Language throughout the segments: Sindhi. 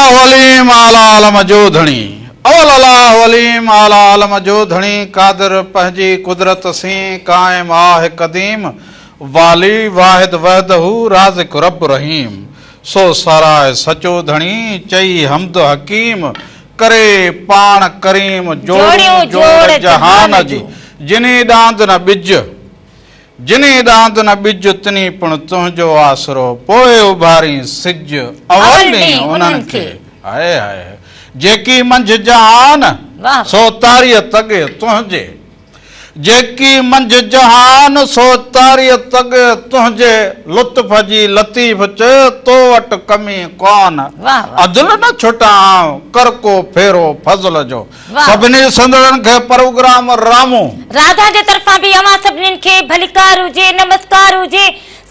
الله عليم اعليٰ عالم جو ڌڻي. اول الله عليم اعليٰ عالم جو ڌڻي قادر پنهنجي قدرت سين قائم آه قديم والي واحد وحده رازق رب رحيم سو ساراهه سچو ڌڻي چئي حمد حڪيم ڪري پاڻ ڪريم جوڙيون جوڙ جهان جي جني ڏاند نه ٻج جني ڏاند نه ٻج، تني پڻ تنهنجو آسرو، پوء اڀارين سج، اول ڏينهن انهن کي. هاء هاء جيڪي منجهه جهان، سو تاريء تڳي تنهنجي. جيڪي منجهه جهان، سو تاريء تڳي تنهنجي. لطف جي لطيف چئي، تو وٽ ڪمي ڪانه. عدل نه ڇٽان آئون، ڪر ڪو ڦيرو فضل جو. سڀني سنڌڙن کي پروگرام رامو. راڌا جي طرفان به اوهان سڀنين کي ڀليڪار هجي نمسڪار هجي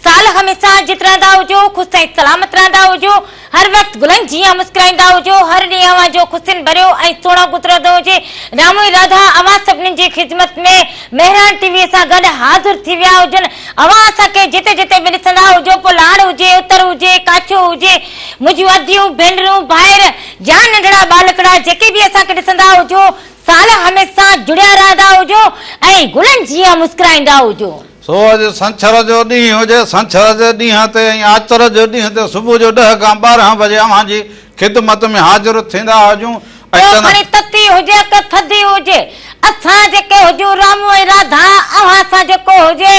سال هميشه جت رهندا هجو خوش ۽ سلامت رهندا هجو هر وقت گلن جيان مسڪرائيندا هجو هر ڏينهن اوهان جو خوشين ڀريو ۽ سهڻو گذرندو هجي رامو ۽ راڌا اوهان سڀنين جي خدمت ۾ مهراڻ ٽي وي سان گڏ حاضر ٿي ويا هجن اوهان اسان کي جتي جتي به ڏسندا هجو پوء لاڙ هجي اتر هجي ڪاڇو هجي منهنجون اديون ڀينرون ڀائر يا ننڍڙا ٻالڪڙا جيڪي به اسان کي ڏسندا هجو، سال هميشه جڙيا رهندا هجو ۽ گلن جيان مسڪرائيندا هجو. سو اڄ ڇنڇر جو ڏينهن هجي، ڇنڇر جي ڏينهن تي ۽ آچر جي ڏينهن تي صبح جو ڏهه کان 12 بجي اوهان جي خدمت ۾ حاضر ٿيندا هجون ۽ پوء کڻي تتي هجي ڪه ٿڌي هجي، اسان جيڪي هجون رامو ۽ راڌا اوهان سان جيڪو هجي،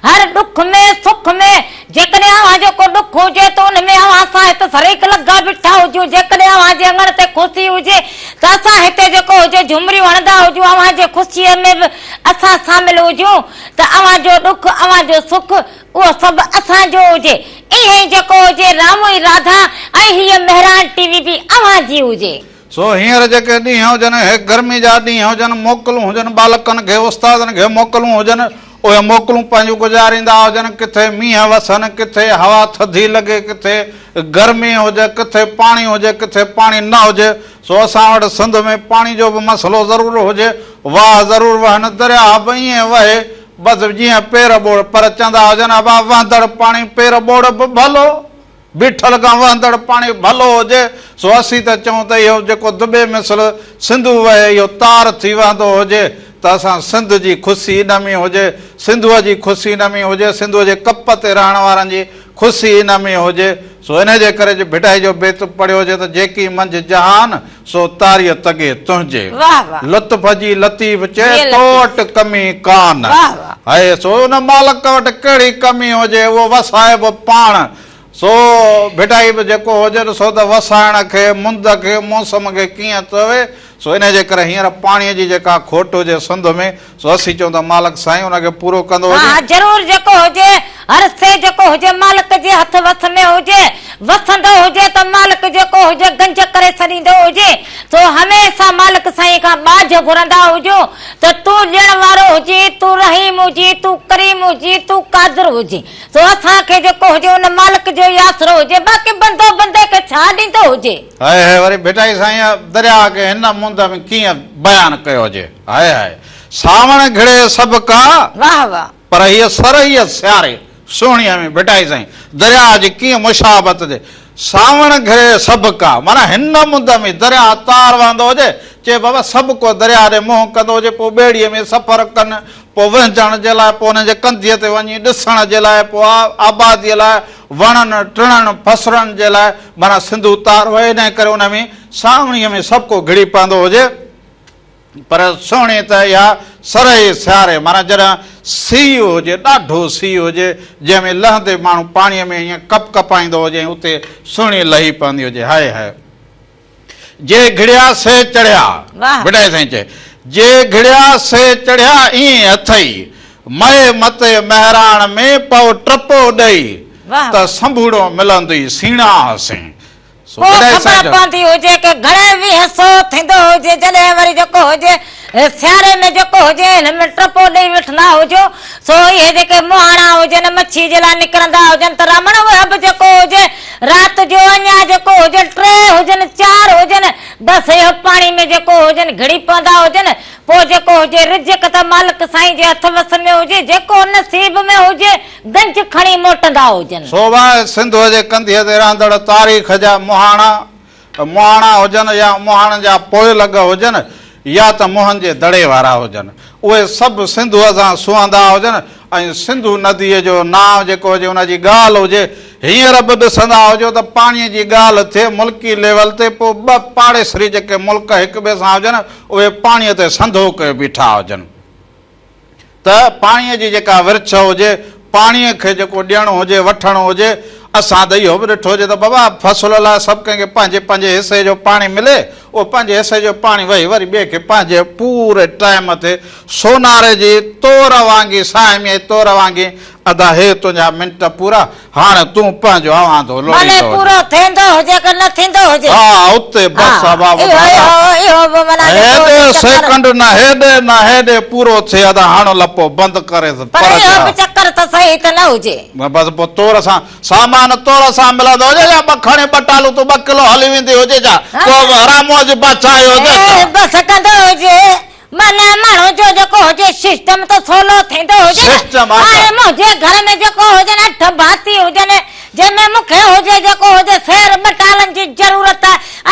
هر ڏک ۾ سک ۾، جيڪڏهن اوهان جو ڪو ڏک هجي ته ان ۾ اوهان سان هت شريڪ لڳا بيٺا هجون، جيڪڏهن اوهان جي اڱڻ تي خوشي هجي ته اسان هتي جيڪو هجي جهمريون هڻندا هجون، اوهان جي خوشيء ۾ به اسان شامل هجون ته اوهان جو ڏک اوهان جو سک اهو سڀ اسان جو هجي، ائين ئي جيڪو هجي رامو ۽ راڌا ۽ هيء مهراڻ ٽي وي به اوهان جي هجي. سو هينئر جيڪي ڏينهن هجن، اهي گرمي جا ڏينهن هجن، موڪلون هجن، ٻالڪن کي، استادن کي موڪلون هجن، اهي موڪلون پنهنجون گذاريندا هجن، ڪٿي مينهن وسن، ڪٿي هوا ٿڌي لڳي، ڪٿي گرمي هجي، ڪٿي پاڻي هجي، ڪٿي پاڻي نه هجي، سو اسان وٽ سنڌ ۾ پاڻي جو به مسئلو ضرور هجي، واهه ضرور وهن، درياهه به ائين وهي، بس جيئن پير ٻوڙ، پر چوندا هجن ابا وهندڙ پاڻي پير ٻوڙ به ڀلو. بيٺل کان وهندڙ پاڻي ڀلو هجي، سو اسين ته چئون ته اهو جيڪو دٻي مثل سنڌو وهي، اهو تار ٿي وهندو هجي ته اسان سنڌ جي خوشي ان ۾ هجي، سنڌوء جي خوشي ان ۾ هجي، سنڌوء جي ڪپ تي رهڻ وارن جي خوشي ان ۾ هجي. سو انهيء جي ڪري جو ڀٽائي جو بيت پڙهيو هجي ته جيڪي منجهه جهان، سو تاريء تڳي تنهنجي. لطف جي لطيف چئي، تو وٽ ڪمي ڪانه. هي، سو ان مالڪ وٽ ڪهڙي ڪمي هجي، اهو وسائي به پاڻ. سو ڀٽائي به جيڪو هجي سو ته وسائڻ کي، مند کي، موسم کي ڪيئن چوي، سو انهيء جي ڪري هينئر پاڻيء جي جيڪا کوٽ هجي سنڌ ۾، سو اسين چئون ته مالڪ سائين ان کي پورو ڪندو هجي. ها ضرور جيڪو هجي، هر شيء جيڪو هجي مالڪ جي هٿ وس ۾ هجي، وسندو هجي ته مالڪ جيڪو هجي گنج ڪري ڇڏيندو هجي، سو هميشه مالڪ سائين کان ٻاجهه گهرندا هجون ته تون ڏيڻ وارو هجين، تون رحيم هجين، تون ڪريم هجين، تون قادر هجين. سو اسان کي جيڪو هجي ان مالڪ جو ئي آسرو هجي، باقي بندو بندي کي ڇا ڏيندو هجي. هاء هاء وري ڀٽائي سائينء درياهه کي هن مند ۾ ڪيئن بيان ڪيو هجي. هاء هاء سانوڻ گهڙي سڀ ڪا. واهه واهه. پر هيء سرهيء سياري سهڻيء ۾ ڀٽائي سائين درياهه جي ڪيئن مشابهت جي سانوڻ گهڙي سڀ ڪا معنيٰ هن مند ۾ درياهه تار وهندو هجي چي بابا سڀ ڪو درياهه ڏي منهن ڪندو هجي پوء ٻيڙيء ۾ سفر ڪن پوء وهنجڻ جي لاء، پوء انهن جي ڪنڌيء تي وڃي ڏسڻ جي لاء، پوء آباديء لاء، وڻن، ٽڻن، فصلن جي لاء، معنيٰ سنڌو تار وهي، انهيء ڪري ان ۾ سانوڻيء ۾ سڀڪو گهڙي پوندو هجي. پر سهڻي ته اها سرهي سياري، معنيٰ جڏهن سيء هجي، ڏاڍو سيء هجي، جنهن ۾ لهندي ماڻهو پاڻيء ۾ ائين ڪپ ڪپائيندو هجي ۽ اتي سهڻي لهي پوندي هجي. هاء هاء! جي گهڙيا سي چڙهيا. ڀٽائي سائين چئي، جي گهڙيا سي چڙهيا ائين اٿئي، مئي متي مهراڻ ۾ پئو ٽپو ڏئي، ته سنڀوڙو ملندئي سيڻاهه سين. سو پوء ڀٽائي خبر سائين چئي. پوندي هجي ڪه گهڙي ويهه سو ٿيندو هجي، جڏهن وري جيڪو هجي سياري ۾ جيڪو هجي هن ۾ ٽپو ڏئي وٺندا هجو، سو اهي جيڪي مهاڻا هجن مڇي جي لاء نڪرندا هجن ته رمڻ اهي به جيڪو هجي رات جو اڃا جيڪو هجن ٽي هجن چار هجن بس اهو پاڻي ۾ جيڪو هجن گهڙي پوندا هجن پوء جيڪو هجي رزق ته مالڪ سائين جي هٿ وس ۾ هجي جيڪو نصيب ۾ هجي گنج کڻي موٽندا هجن. سو واهه سنڌوء جي ڪنڌيء تي رهندڙ تاريخ جا مهاڻا. مهاڻا هجن يا مهاڻن جا پوئلڳ هجن يا ته موهن جي دڙي وارا هجن، اهي سڀ سنڌوء سان سونهندا هجن ۽ سنڌو نديء جو نانء جيڪو هجي ان جي ڳالهه هجي. هينئر به ڏسندا هجو ته پاڻيء جي ڳالهه ٿئي ملڪي ليول تي پوء ٻه پاڙيسري جيڪي ملڪ هڪ ٻئي سان هجن اهي پاڻيء تي سنڌو ڪيو بيٺا هجن. ته پاڻيء جي جيڪا ورڇ هجي، پاڻيء کي جيڪو ڏيڻو هجي، وٺڻو هجي، اسان ته اهو به ڏٺو هجي ته بابا فصل لاء سڀ ڪنهن کي پنهنجي پنهنجي حصي جو پاڻي ملي، اهو پنهنجي حصي جو پاڻي وهي وري ٻئي کي پنهنجي پوري ٽائيم تي سوناري جي تور وانگي، ساهميء جي تور وانگي، ادا هي تنهنجا منٽ پورا، هاڻ تون پنهنجو اواندو ڀلي لوڙيندو هجين. پورو ٿيندو هجي ڪه نه ٿيندو هجي. ها اتي بس ها ابا اهو ٻڌايا. اهو اهو به معنيٰ جيڪو هيڏي هجي چڪر. سيڪنڊ نه هيڏي نه هيڏي پورو ٿئي ادا هاڻ لپو بند ڪريس پر پر اهو جا. به چڪر ته صحيح ته نه هجي. بس پوء تور سان سامان تور سان ملندو هجي يا ٻه کڻي ٻه ٽالون تون ٻه ڪلو هلي ويندي هجي ڇا ڪو به راموء جي بادشاهي هجي ڇا. اي بس ڪندو هجي. معنيٰ ماڻهو جو جيڪو هجي سسٽم ته سولو ٿيندو هجي نه. سسٽم آ هاڻي منهنجي گهر ۾ جيڪو هجن اٺ ڀاتي هجن جنهن ۾ مون کي هجي جيڪو هجي سير ٻه ٽالن جي ضرورت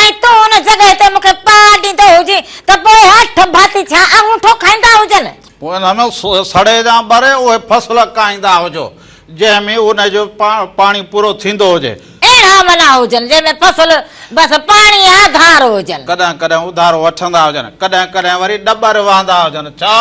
۽ تون ان جڳهه تي مون کي پاء ڏيندو هجين ته پوء اهي اٺ ڀاتي ڇا آڱوٺو کائيندا هجن؟ پوء ان ۾ سڙي جا ٻري اهي فصل ڪاهيندا هجو جنهن ۾ ان جو پاڻي پورو ٿيندو هجي. اهڙا معنيٰ هجن جنهن ۾ فصل بس پاڻي آڌار هجن. ڪڏهن ڪڏهن اڌارو وٺندا هجن. ڪڏهن ڪڏهن وري ڏٻر وهندا هجن. ڇا؟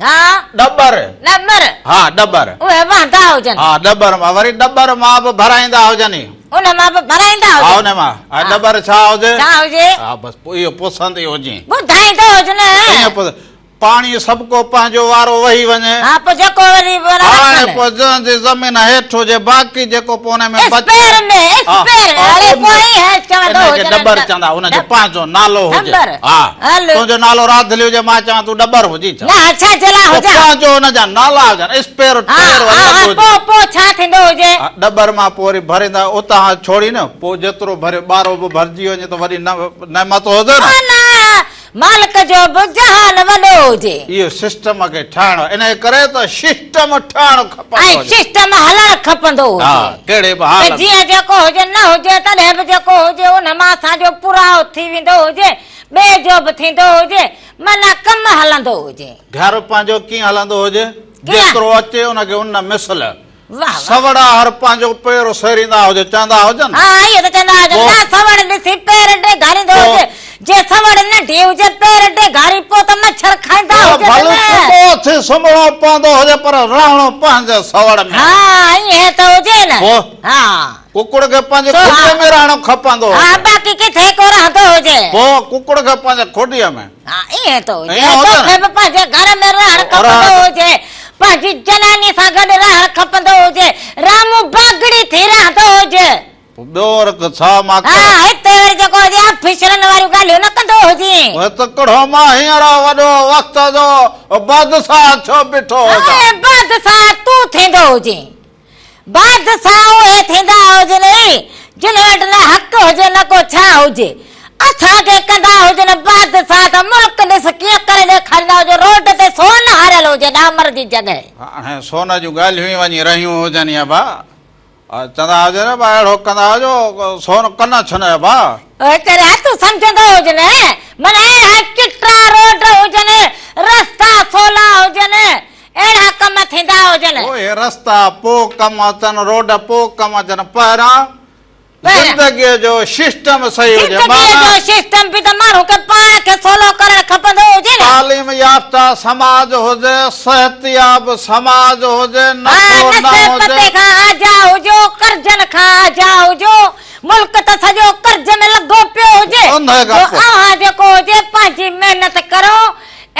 ها. ڏٻر. ڏٻر. ها ڏٻر. اهي وهندا هجن. ها ڏٻر مان وري ڏٻر مان به ڀرائيندا هجن ئي. ان مان به ڀرائيندا هجن. ها ان مان. ها ڏٻر ڇا هجي؟ ڇا هجي؟ ها بس پوء اهو پسندي هجين. ٻڌائيندو هجن. ائين پوء پاڻي سڀڪو پنهنجو وارو وهي وڃي. ها پوء جيڪو وري ورا هاڻي رکن. پوء جنهن جي زمين هيٺ هجي باقي جيڪو پوء ان ۾ بچي. اسپير ۾ اسپير هاڻي پوء ئي هيٺ چوندو ان کي هجن ڏٻر چوندا ان جو پنهنجو نالو هجي. ڏٻر ها هل. تنهنجو نالو راڌلي هجي مان چوان تون ڏٻر هجين ڇا. نه ڇا جي لاء پوء هجان. پنهنجو ان جا نالا هجن اسپير ها ٽير ها الڳ ها هجي. پوء پوء ڇا ٿيندو هجي. ها ڏٻر مان پوء وري ڀريندا اتان ڇوڙي نه پوء جيترو ڀريو ٻارو به ڀرجي وڃي ته وڏي نعمت هجي نه. نه مالڪ جو به جهان وڏو هجي. اهو سسٽم کي ٺاهڻ انهيء ڪري ته سسٽم ٺهڻ کپندو ۽ هجي. سسٽم هلڻ کپندو هجي. ها ڪهڙي به حال ته ۾. جيئن جيڪو هجي نه هجي تڏهن به جيڪو هجي ان مان اسان جو پورائو ٿي ويندو هجي ٻئي جو به ٿيندو هجي معنيٰ ڪم هلندو هجي. گهر پنهنجو ڪيئن هلندو هجي؟ ڪيئن؟ جيترو اچي ان کي ان مثل. واه واه. سوڙ آهر پنهنجو پير سيريندا هجي چوندا هجن. ها اهو ته چوندا هجن پوء. نه سوڙ ڏسي پير ڊيگهاريندو پوء. هجي جي سوڙ ننڍي هجي پير ڊيگهاري پوء ته مڇر کائيندا پوء هجن ڀل نه. ڪتو اٿي سمهڻو پوندو هجي پر رهڻو پنهنجي سوڙ ۾. ها ائين ته هجي نه. پوء. ها. ڪڪڙ کي پنهنجي سو ها. کڏيء ۾ رهڻو کپندو ها هجي. باقي ڪٿي ڪو رهندو هجي. پوء ڪڪڙ کي پنهنجي کڏيء ۾. ها ائين ته هجي. ائين هجي نه. توکي به پنهنجي گهر ۾ رهڻ کپندو هجي. پنهنجي جناني سان گڏ رهڻ کپندو هجي. رامو باگڙي ٿي رهندو هجي. پوء ٻيو ورق ڇا مان ها ڪران. هتي وري جيڪو هجي آفيسرن واريون ڳالهيون نه ڪندو هجين. پوء ته ڪڙهو مان هينئر وڏو وقت جو بادشاهه ٿيو بيٺو هجان. اڙي بادشاهه تون ٿيندو هجين. بادشاهه اهي ٿيندا هجن ئي جن وٽ نه حق هجي نه ڪو ڇا هجي. اسان کي ڪندا هجن بادشاهه ته ملڪ ڏس ڪيئن ڪري ڏيکاريندا هجن روڊ تي سون هاريل هجي ڏامر جي جڳهه. هاڻي سون جون ڳالهيون ئي وڃي رهيون هجن يا ڀا. چوندا هجن ڀا اهڙو ڪندا هجو سون ڪن ڇني ڀا. اهي چريا تون سمجهندو هجين معنيٰ اهڙا چٽا روڊ هجن رستا سولا هجن اهڙا ڪم ٿيندا هجن. اهي رستا پوء ڪم اچن، روڊ پوء ڪم اچن، پهريان زندگيء جو سسٽم صحيح هجي. زندگيء جو سسٽم به ته ماڻهو کي پاڻ کي سولو ڪرڻ کپندو هجي نه. تعليم يافته سماج هجي، صحتياب سماج هجي، نشو نه ها، نشي هجي. پتي کان آجا هجو، قرضن کان آجا هجو، ملڪ ته سڄو قرض ۾ لڳو پيو هجي، انهيء کان جو پوء. اوهان جيڪو هجي پنهنجي محنت ڪرو،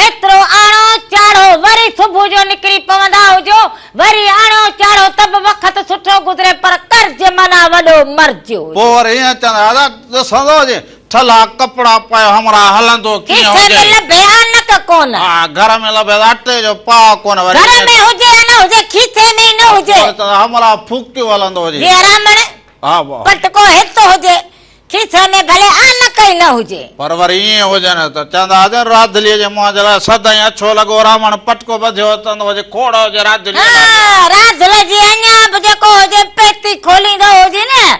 ايترو آڻو چاڙهو وري صبح جو نڪري پوندا هجو وري آڻو چاڙهو ته به وقت سٺو گذري پر قرض معنيٰ وڏو مرض هجي. پوء وري ائين چوندا هئا ته ڏسندو هجين ٺلها ڪپڙا پايو همراهه هلندو ڪيئن کيسي هجي. ۾ لڀي آنڪ ڪونه. ها گهر ۾ لڀي ته اٽي جو پاء ڪونه وري گهر ۾ هجي يا نه هجي کيسي ۾ ئي نه هجي. پوء چوندا همراهه ڦوڪيو هلندو هجي. جيئن رامڻ ها پٽڪو هت هجي کيسي ۾ ڀلي عينڪ ئي نه هجي. پر وري ائين هجن ته چوندا هجن راڌليء جي منهن جي لاء سدائين اڇو لڳو راوڻ پٽڪو ٻڌيو اٿندو هجي کوڙ هجي راڌليء لاء. ها راڌل جي اڃا به جيڪو هجي پيتي کوليندو هجي نه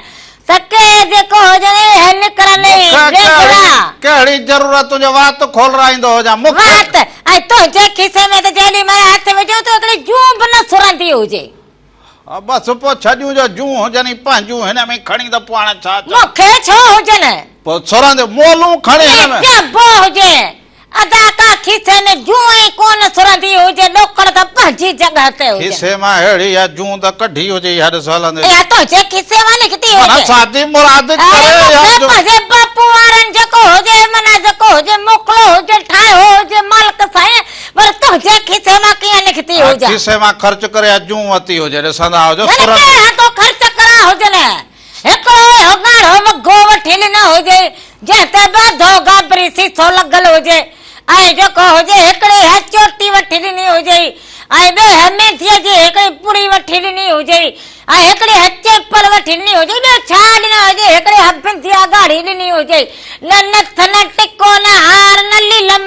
سڪي جيڪو هجن اهي نڪرن ئي مون کي ويجهڙا. ڪهڙي ضرورت تنهنجو وات کولرائيندو هجان مون کي. وات ۽ تنهنجي کيسي ۾ ته جيڏي مهل هٿ وجهون ٿو هڪڙي جون به نه سرندي هجي. ها بس پوء ڇڏيون جو جون هجن ئي پنهنجون هن ۾ کڻي ته پوء هاڻي ڇا چوان. مون کي ڇو هجن. پوء سرندي مولون کڻي هن ۾. ائين چئبو هجي. ادا ڪا کيسي ۾ جون ئي ڪونه سرندي هجي، ڏوڪڙ ته پنهنجي جڳهه تي هجن. کيسي مان اهڙي اها جون ته ڪڍي هجي اها ڏس هلندي. اها تنهنجي کيسي مان نڪتي هجي. معنيٰ شادي مراد اڙي ڪري مون اها کي جون. پنهنجي باپو وارن جيڪو هجي معنيٰ جيڪو هجي موڪلو هجي ٺاهيو هجي مالڪ سائين پر تنهنجي کيسي مان ڪيئن نڪتي ها هجان. کيسي مان خرچ ڪري اها جون ورتي هجي ڏسندا هجو يعني سرندي. ڪهڙا ٿو خرچ ڪران هجن. هڪڙو اهو ڳاڙهو وڳو وٺي ڏنو هجي، جنهن تي به اڌو گابري سيسو لڳل هجي ۽ جيڪو هجي هڪڙي هي چوٽي وٺي ڏني هجئي ۽ ٻي هي مينڌيء جي هڪڙي پڙي وٺي ڏني هجئي ۽ هڪڙي هي چيپل وٺي ڏني هجئي، ٻيو ڇا ڏنو هجئي، هڪڙي هي بنديا ڳاڙهي ڏني هجئي، نه نٿ، نه ٽڪو، نه هار، نه ليلم،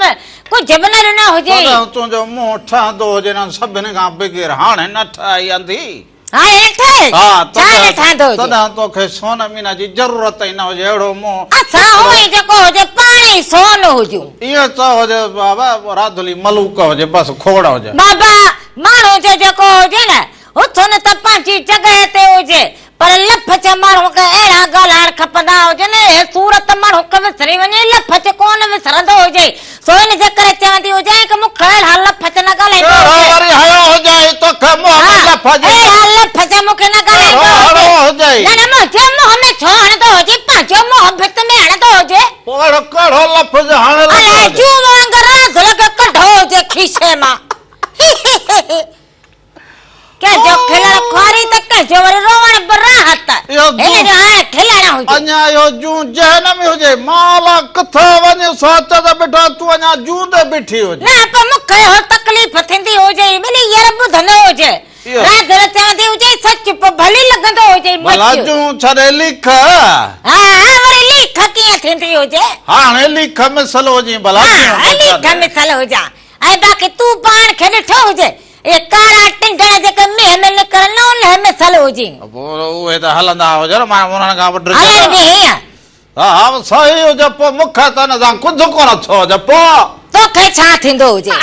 ڪجهه به نه ڏنو هجئي. تڏهن تنهنجو منهن ٺهندو هجي انهن سڀني کان بغير هاڻي نه ٺهي انڌي. ها هيٺ ها ڇا نه ٺهندو هجي. تڏهن توکي سون مينا جي ضرورت ئي نه هجي اهڙو منهن. اسان هونء ئي جيڪو هجي پاڻ ئي سون هجون. ائين چئو هجي بابا راڌلي ملوڪ هجي بس کوڙ هجي. بابا ماڻهو جو جيڪو هجي نه اٿن ته پنهنجي جڳهه تي هجي پر لفظ ماڻهو کي اهڙا ڳالهائڻ کپندا هجن اهي صورت ماڻهو کي وسري وڃي لفظ ڪونه وسرندو هجي. سو ان جي ڪري چوندي هجانء ته مون کي اهڙا لفظ نه ڳالهائيندو ڪهڙو هجي. وري هيو هجانء توکي منهن ۾ ها، لفظ اهڙا لفظ مون کي نه ڳالهائيندو ڪهڙو هجي. هڙو هجئي. نه نه منهنجي منهن ۾ ڇو هڻندو هجي، پنهنجو منهن ڀت ۾ هڻندو هجي. پوء اهڙو ڪهڙو لفظ هڻ لڳو الائي هجي. جون وانگر راند لڳي ڪڍو هجي کيسي مان. هي هي هي هي. ڪنهن جو کلڻ خواري ته ڪنهن جو وري روئڻ به راحت. هن جو هاڻ کلڻ هجي. اڃا اهو جون جهنمي هجي. مالا ڪٿ وڃ سوچ ته بيٺو تون اڃا جون تي بيٺي هجي. نه پر مون کي اهو تڪليف ٿيندي هجي ٻلي ير ٻڌندو هجي. راڌل چوندي هجي سچ پوء ڀلي لڳندو هجي مچ. ڀلا جون ڇڏي ليک. ها ها وري ليک ڪيئن ٿيندي هجي. هاڻي ليک مثل هجين ڀلا جون ته ها ليک ڇڏي. مثل هجان ۽ باقي تون پاڻ کي ڏٺو هجي. اهي ڪارا ٽنڊڻ جيڪي مينهن ۾ نڪرن نه انهي مثل هجين. پوء اهي ته هلندا هجن مان انهن کان به ڊڄان. هلن به هيئن. ها ها صحيح هجي پوء مون کي ته ان سان ڪجهه ڪونه ٿيو هجي پوء. توکي ڇا ٿيندو هجي.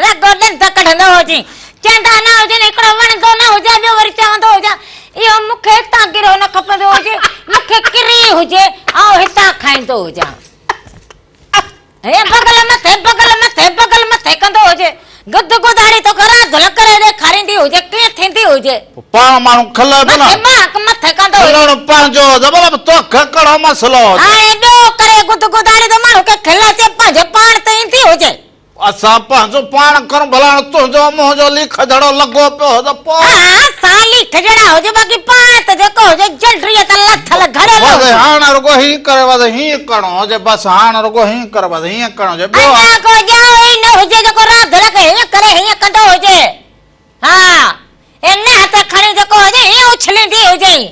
رڳو ڏند ڪڍندو هجين. چوندا نه هجن هڪڙو وڻندو نه هجي ٻيو وري چوندو هجان اهو مون کي هتان گرهو نه کپندو هجي مون کي ڪري هجي آئون هتان کائيندو هجان. هي بغل مٿي بغل مٿي بغل مٿي ڪندو هجي. گڌ گداڙي توکي راڌل ڪري ڏيکاريندي هجي ڪيئن ٿيندي هجي. پاڻ ماڻهو کلي به نه. مٿي ماڪ مٿي ڪندو هجي. کلڻ پنهنجو هجي ڀلا توکي ڪهڙو مسئلو هجي. هاڻي ٻيو ڪري گڌ گداڙي ته ماڻهو کي کل اچي پنهنجي پاڻ تي ايندي هجي. اسان پنهنجو پاڻ ڪرون ڀلا هاڻ تنهنجو منهنجو ليک جھڙو لڳو پيو هجي پوء. ها اسان ليک جھڙا هجون باقي پاڻ ته جيڪو هجي جنڊريء تان لٿل گھڙيل بس هجي. هاڻ رڳو هيئن ڪري بس هيئن ڪرڻو هجي بس هاڻ رڳو هيئن ڪري بس هيئن ڪرڻو هجي ٻيو. اڃا ڪو ڄائو ئي نه هجي جيڪو راڌل کي هيئن ڪري هيئن ڪندو هجي. ها اي نهن ته کڻي جيڪو هجي هيئن اڇليندي هجئين.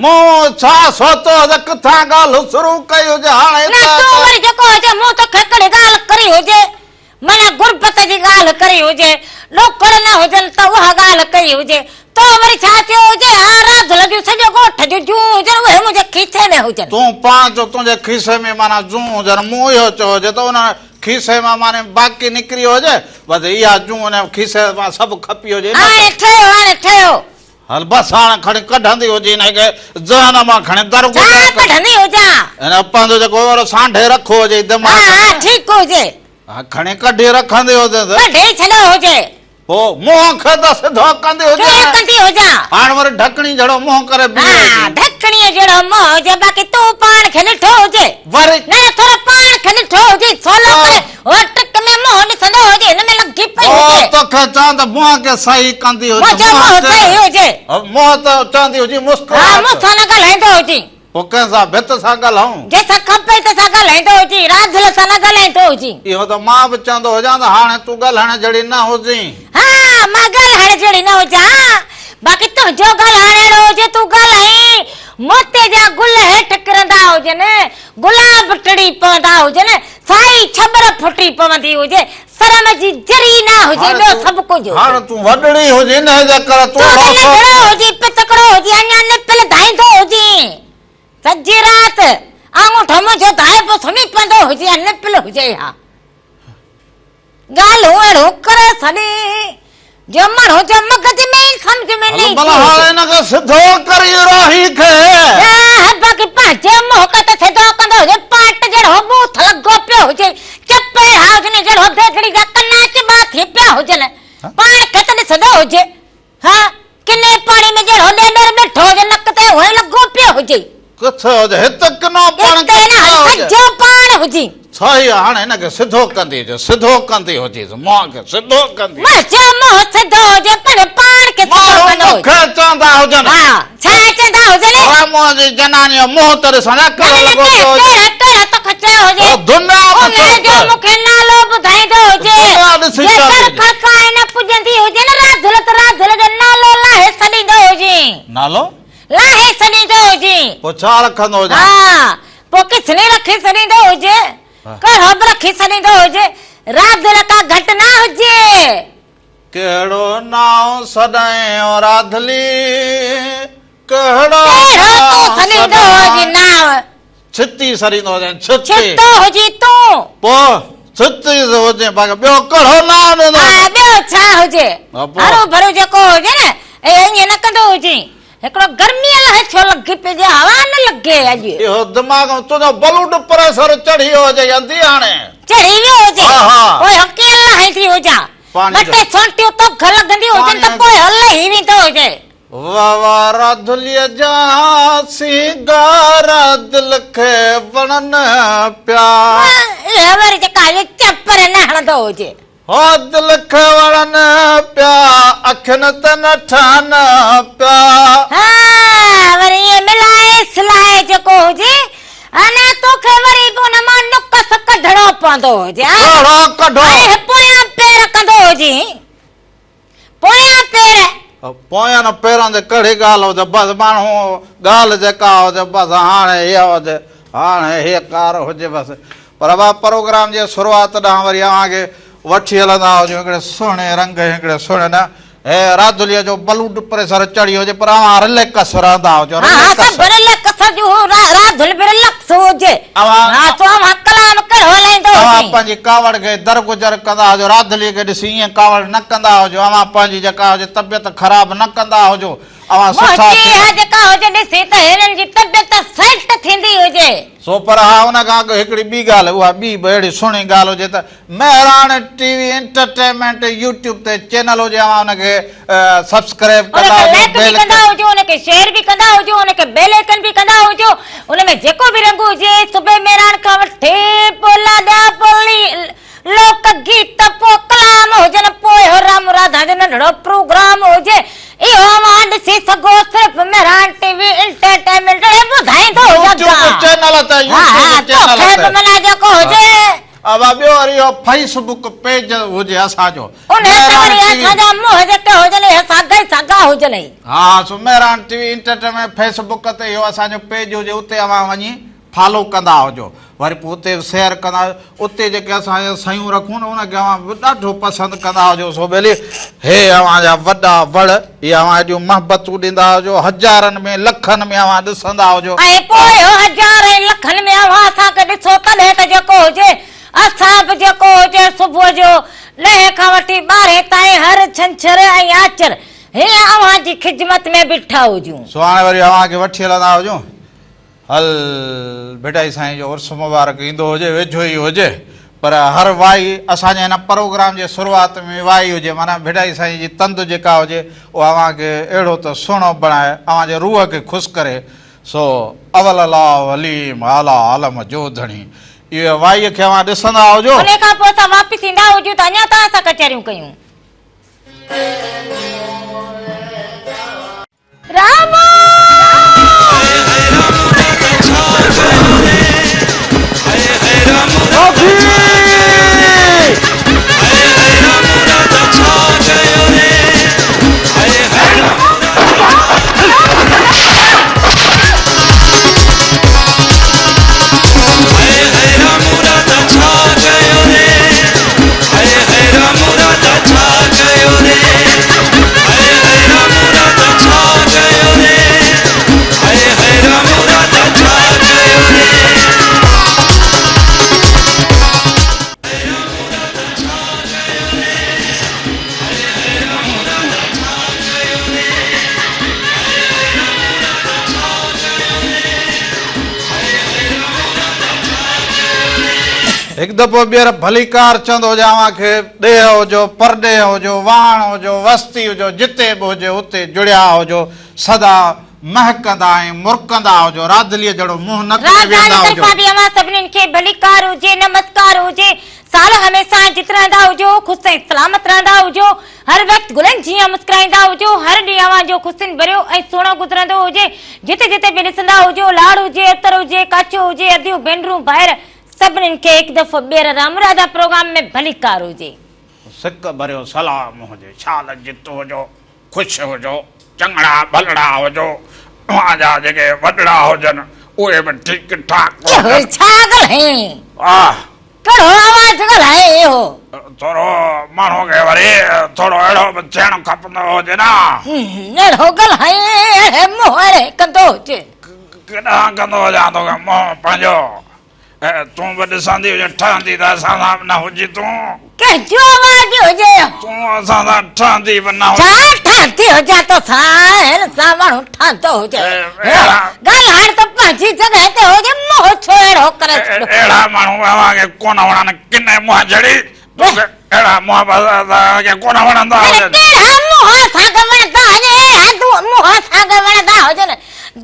مون ڇا سوچيو هو ته ڪٿان ڳالهه شروع ڪئي هجي، هاڻي نه ته. تون وري جيڪو هجي مون توکي ڪهڙي ڳالهه ڪري هجي، معنيٰ غربت جي ڳالهه ڪري هجي، ڏوڪڙ نه هجن ته اها ڳالهه ڪئي هجي، تو وري ڇا چيو هجي، ها راڌل جون سڄو ڳوٺ جون جون هجن اهي منهنجي کيسي ۾ هجن. تون پاڻ چئو تنهنجي کيسي ۾ معنيٰ جون هجن، مون اهو چيو هجي ته ان کيسي مان معنيٰ باقي نڪري هجي، بس اها جون ان کيسي مان سڀ کپي هجي. هاڻي ٺهيو هاڻي ٺهيو. هل بس هاڻ کڻي ڪڍندي هجي هن کي ذهن مان کڻي درگذر ڇا ڪڍندي هجان؟ هن پنهنجو جيڪو وارو سانڍي رکو هجي دماغ ها ها ٺيڪ هجي. ها کڻي ڪڍي رکندي هجيس. ڪڍي ڇڏيو هجي. پوء منهن کي ته سڌو ڪندي هجان. ڪيئن ڪندي هجان؟ هاڻ وري ڍڪڻي جھڙو منهن ڪري بيهي هجي. ها ڍڪڻيء جھڙو منهن هجي باقي تون پاڻ کي ڏٺو هجي. وري. نه نه ٿورو پاڻ کي ڏٺو هجي سولو ڪري هو ٽڪ ۾ منهن ڏسندو هجي هن ۾ لڳي پئي هجي. او توکي چوان ته منهن کي صحيح ڪندي هجي. منهنجو منهن صحيح هجي. منهن ته چوندي هجي مسڪراهٽ. ها مون سان نه ڳالهائيندو هجي. پوء ڪنهن سان ڀت سان ڳالهائون. جنهن سان کپي تنهن سان ڳالهائيندو هجي راڌل سان نه ڳالهائيندو هجي. اهو ته مان به چوندو هجان ته هاڻي تون ڳالهائڻ جهڙي نه هجين. ها مان ڳالهائڻ جهڙي نه هجان باقي تنهنجو ڳالهائڻ اهڙو هجي تون ڳالهائين موتي جا گل هيٺ ڪرندا هجن، گلاب ٽڙي پوندا هجن، سائي ڇٻر ڦٽي پوندي هجي، شرم جي ذري نه هجي ٻيو سڀ ڪجهه هجي. هاڻ تون وڏڙي هجين نه جي ڪري تون ته ننڍڙو هجين پتڪڙو هجين اڃا نپل ڌائيندو هجين سڄي رات آڱوٺو منهنجو ڌائي پوء سمهي پوندو هجين ها نپل هجي ها. ڳالهيون اهڙيون ڪري ڇڏي جو ماڻهو جو مغز ۾ ئي سمجهه ۾ نه هل ڀلا هاڻ هن کي سڌو ڪري راهي کي. باقي پنهنجي منهن کي ته سڌو ڪندو هجي پاٽ جهڙو ٻوٿ لڳو پيو هجي چپ اهڙا هجن جهڙو ديڳڙي جا ڪنا چٻا ٿي پيا هجن پاڻ کي ته ڏسندو هجي ها ڪني پاڻي ۾ جهڙو ڏيڏر ٻيٺو هجي نڪ تي هونئن لڳو پيو هجي. ڪٿي هجي هت ڪنو پاڻ هتي نه ڪٿي هجي. سڄو پاڻ هجي. صحيح آ هاڻي هن کي سڌو ڪندي هجي سڌو ڪندي هجيس منهن کي سڌو ڪندي. منهنجو منهن سڌو هجي پر پاڻ کي سڌو ماڻهو ڪندو مون هجي. کي چوندا هجن. ها ڇا چوندا هجن. راموء جي جناني جو منهن ته ڏسان ها ڪهڙو نه نه لڳو پيو هجي. ڪهڙا ڪهڙا توکي چيو هجي. او دنيا انهيء ڏسي جو مون کي نالو ٻڌائيندو هجي. دنيا ڏسي جي چوندي در هجي. کڙڪائي نه پڄندي هجي نه راڌل ته راڌل جو نالو لاهي سڏيندو هجي. نالو؟ لاهي سڏيندو هجي. پوء ڇا رکندو هجان؟ ها، پوء ڪسني رکي سڏيندو هجي، ڪهڙو به رکي سڏيندو هجي، راڌل ڪا گهٽ نه هجي. ڪهڙو نانء سڏايان راڌلي، ڪهڙو ڪهڙو تون نانء سڏيندو هجين سڏايان. نانء. ڇتي سڏيندو هجين، ڇتي. ڇتو هجين تون. پوء ڇتي هجين، باقي ٻيو ڪهڙو نانء ڏيندو ها، هجين. ٻيو ڇا هجي. ها، پوء. هروڀرو جيڪو هجي نه، ائين نه ڪندو هجين. هڪڙو گرميء لاء ڇو لڳي پئي جي هوا نه لڳي اڄ. اهو دماغ ۾ تنهنجو بلوڊ پريشر چڙهي ويو هجي انڌي هاڻي. چڙهي ويو هجي ها ها. پوء هو ڪيئن لاهيندي هجان. پاڻي ٻه جو. ٽي سونٽيون توکي لڳنديون هجن ته پوء هو لهي ويندو هجي. واھ واھ راڌليء جا سينگار دل کي وڻن پيا. اهي وري جيڪا هي چپر نه هڻندو هجي. هو دل کي وڻن پيا، اکين تي نه ٺهن پيا. ها وري ائين ملائي سلائي جيڪو هجي انا توکي وري به ان مان نقص ڪڍڻو پوندو هجي. ڪهڙو ڪڍو؟ ۽ پويان پير ڪندو هجي. پويان پير. پوين پيرن جي ڪهڙي ڳالهه هجي بس ماڻهو ڳالهه جيڪا هجي بس هاڻي هيء هجي هاڻي هيء ڪار هجي بس. پر ابا پروگرام جي شروعات ڏانهن وري اوهان کي وٺي هلندا هجون هڪڙي سهڻي رنگ ۽ هڪڙي سهڻي نه هي راڌليء جو بلوڊ پريشر چڙهي هجي پر اوهان رليڪس رهندا هجو ها ها رليڪس. سڀ رليڪس هجون هو راڌل به رليڪس هجي اوهان ها سو اوهان ڪلام ڪهڙو هلائيندو اوهان هجين. پنهنجي ڪاوڙ کي درگذر ڪندا هجو راڌليء کي ڏسي ائين ڪاوڙ نه ڪندا هجو اوهان پنهنجي جيڪا هجي طبيعت خراب نه ڪندا هجو اوهان سٺا منهنجي ٿيندا. اها جيڪا هجي ڏسي ته هنن جي طبيعت سيٽ ٿيندي هجي. سو پر ها ان کان اڳ هڪڙي ٻي ڳالهه اها ٻي به اهڙي سهڻي ڳالهه هجي ته Mehran T V entertainment YouTube تي چينل هجي اوهان ان کي سبسڪرائب ان ڪندا کي هجو لائيڪ به بيل ڪندا هجو ان کي شيئر به ڪندا هجو ان کي بيل آئيڪن به ڪندا هجو ان ۾ جيڪو به رنگ هجي صبح مهراڻ کان وٺي پوء لاڏا پوء لوڪ گيت پوء ڪلام هجن پوء اهو رام راڌا جو ننڍڙو پروگرام هجي اهو اوهان ڏسي سگهو صرف مهراڻ ٽي وي انٽرٽينمينٽ ڙي ٻڌائيندو هجان يوٽيوب چينل تي ها ها يوٽيوب چينل توکي تي به معنيٰ جيڪو هجي. ابا ٻيو وري اهو فيس بڪ پيج هجي اسان جو انهي تي مهراڻ وري ٽي وي اسان جا منهن جيڪي هجن اهي ساڳا ئي ساڳا هجن ئي. ها سو Mehran T V entertainment Facebook تي اهو اسان جو پيج هجي اتي اوهان وڃي فالو ڪندا هجو وري پوء اتي به شيئر ڪندا هجو اتي جيڪي اسان جا شيون رکون نه ان کي اوهان به ڏاڍو پسند ڪندا هجو سو ٻيلي هي اوهان جا وڏا وڙ اهي اوهان ايڏيون محبتون ڏيندا هجو هزارن ۾ لکن ۾ اوهان ڏسندا هجو. ۽ پوء اهو هزارين لکن ۾ اوهان اسان کي ڏسو تڏهن ته جيڪو هجي اسان به جيڪو هجي صبح جو ڏهين کان وٺي ٻارهين تائين هر ڇنڇر ۽ آچر هيئن اوهان جي خدمت ۾ بيٺا هجون. سو هاڻي وري اوهان کي وٺي هلندا هجون. هل ڀٽائي سائين جو عرس مبارڪ ايندو هجي ويجهو ئي هجي پر هر وائي اسان جي هن پروگرام جي شروعات ۾ وائي هجي معنيٰ ڀٽائي سائين جي تند جيڪا هجي اها اوهان کي اهڙو ته سهڻو بڻائي اوهان جي روح کي خوش ڪري سو اول الله عليم اعليٰ عالم جو ڌڻي اهي وائي کي اوهان ڏسندا هجو. انهي کان پوء اسان واپس ايندا هجون ته اڃا توهان سان ڪچهريون ڪيون. رامو! هڪ دفعو ٻيهر ڀليڪار چوندو هجان اوهان کي، ڏيهه هجو، پرڏيهه هجو، واهڻ هجو، وستي هجو، جتي به هجي اتي جڙيا هجو، سدا مهڪندا ۽ مرڪندا هجو، راڌليء جهڙو منهن نه ڪري راڄڌاني ويهندا هجو. طرفان به اوهان سڀنين کي ڀليڪار هجي، نمسڪار هجي، سال هميشه جت رهندا هجو، خوش ۽ سلامت رهندا هجو، هر وقت گلن جيان مسڪرائيندا هجو، هر ڏينهن اوهان جو خوشين ڀريو ۽ سهڻو گذرندو هجي، جتي جتي به ڏسندا هجو، لاڙ هجي، اتر هجي، ڪاڇو هجي، اديون، ڀينرون، ڀائر، سڀنين کي هڪ دفعو ٻيهر رام راڌا پروگرام ۾ ڀليڪار هجي. سڪ ڀريو سلام هجي، شال جت هجو، خوش هجو، چڱڙا ڀلڙا هجو، اوهان جا جيڪي وڏڙا هجن اهي به ٺيڪ ٺاڪ هجن. اهو ڇا ڳالهائين؟ آه. ڪهڙو آواز ڳالهائين اهو؟ ٿورو ماڻهو کي وري ٿورو اهڙو به ٿيڻ کپندو هجي نه. اهڙو ڳالهائين اهڙي منهن اهڙي ڪندو هجي. ڪيڏانهن ڪندو هجان توکي منهن پنهنجو. تون به ڏسندي هجين ٺهندي ته اسان سان به نه هجين تون. ڪنهن جو آواز هجي اهو. تون اسان سان ٺهندي به نه هجين. ڇا ٺهندي هجان توسان هن سان ماڻهو ٺهندو هجي. ڳالهائڻ ته پنهنجي جڳهه تي هجي منهن ڇو اهڙو ڪري ڇڏيو. اهڙا ماڻهو اوهان کي ڪونه وڻن ڪني منهن جهڙي توکي اهڙا منهن به اسان کي ڪونه وڻندا هجن. ڪهڙا منهن اسان کي وڻندا هجن اهڙا منهن اسان کي وڻندا هجن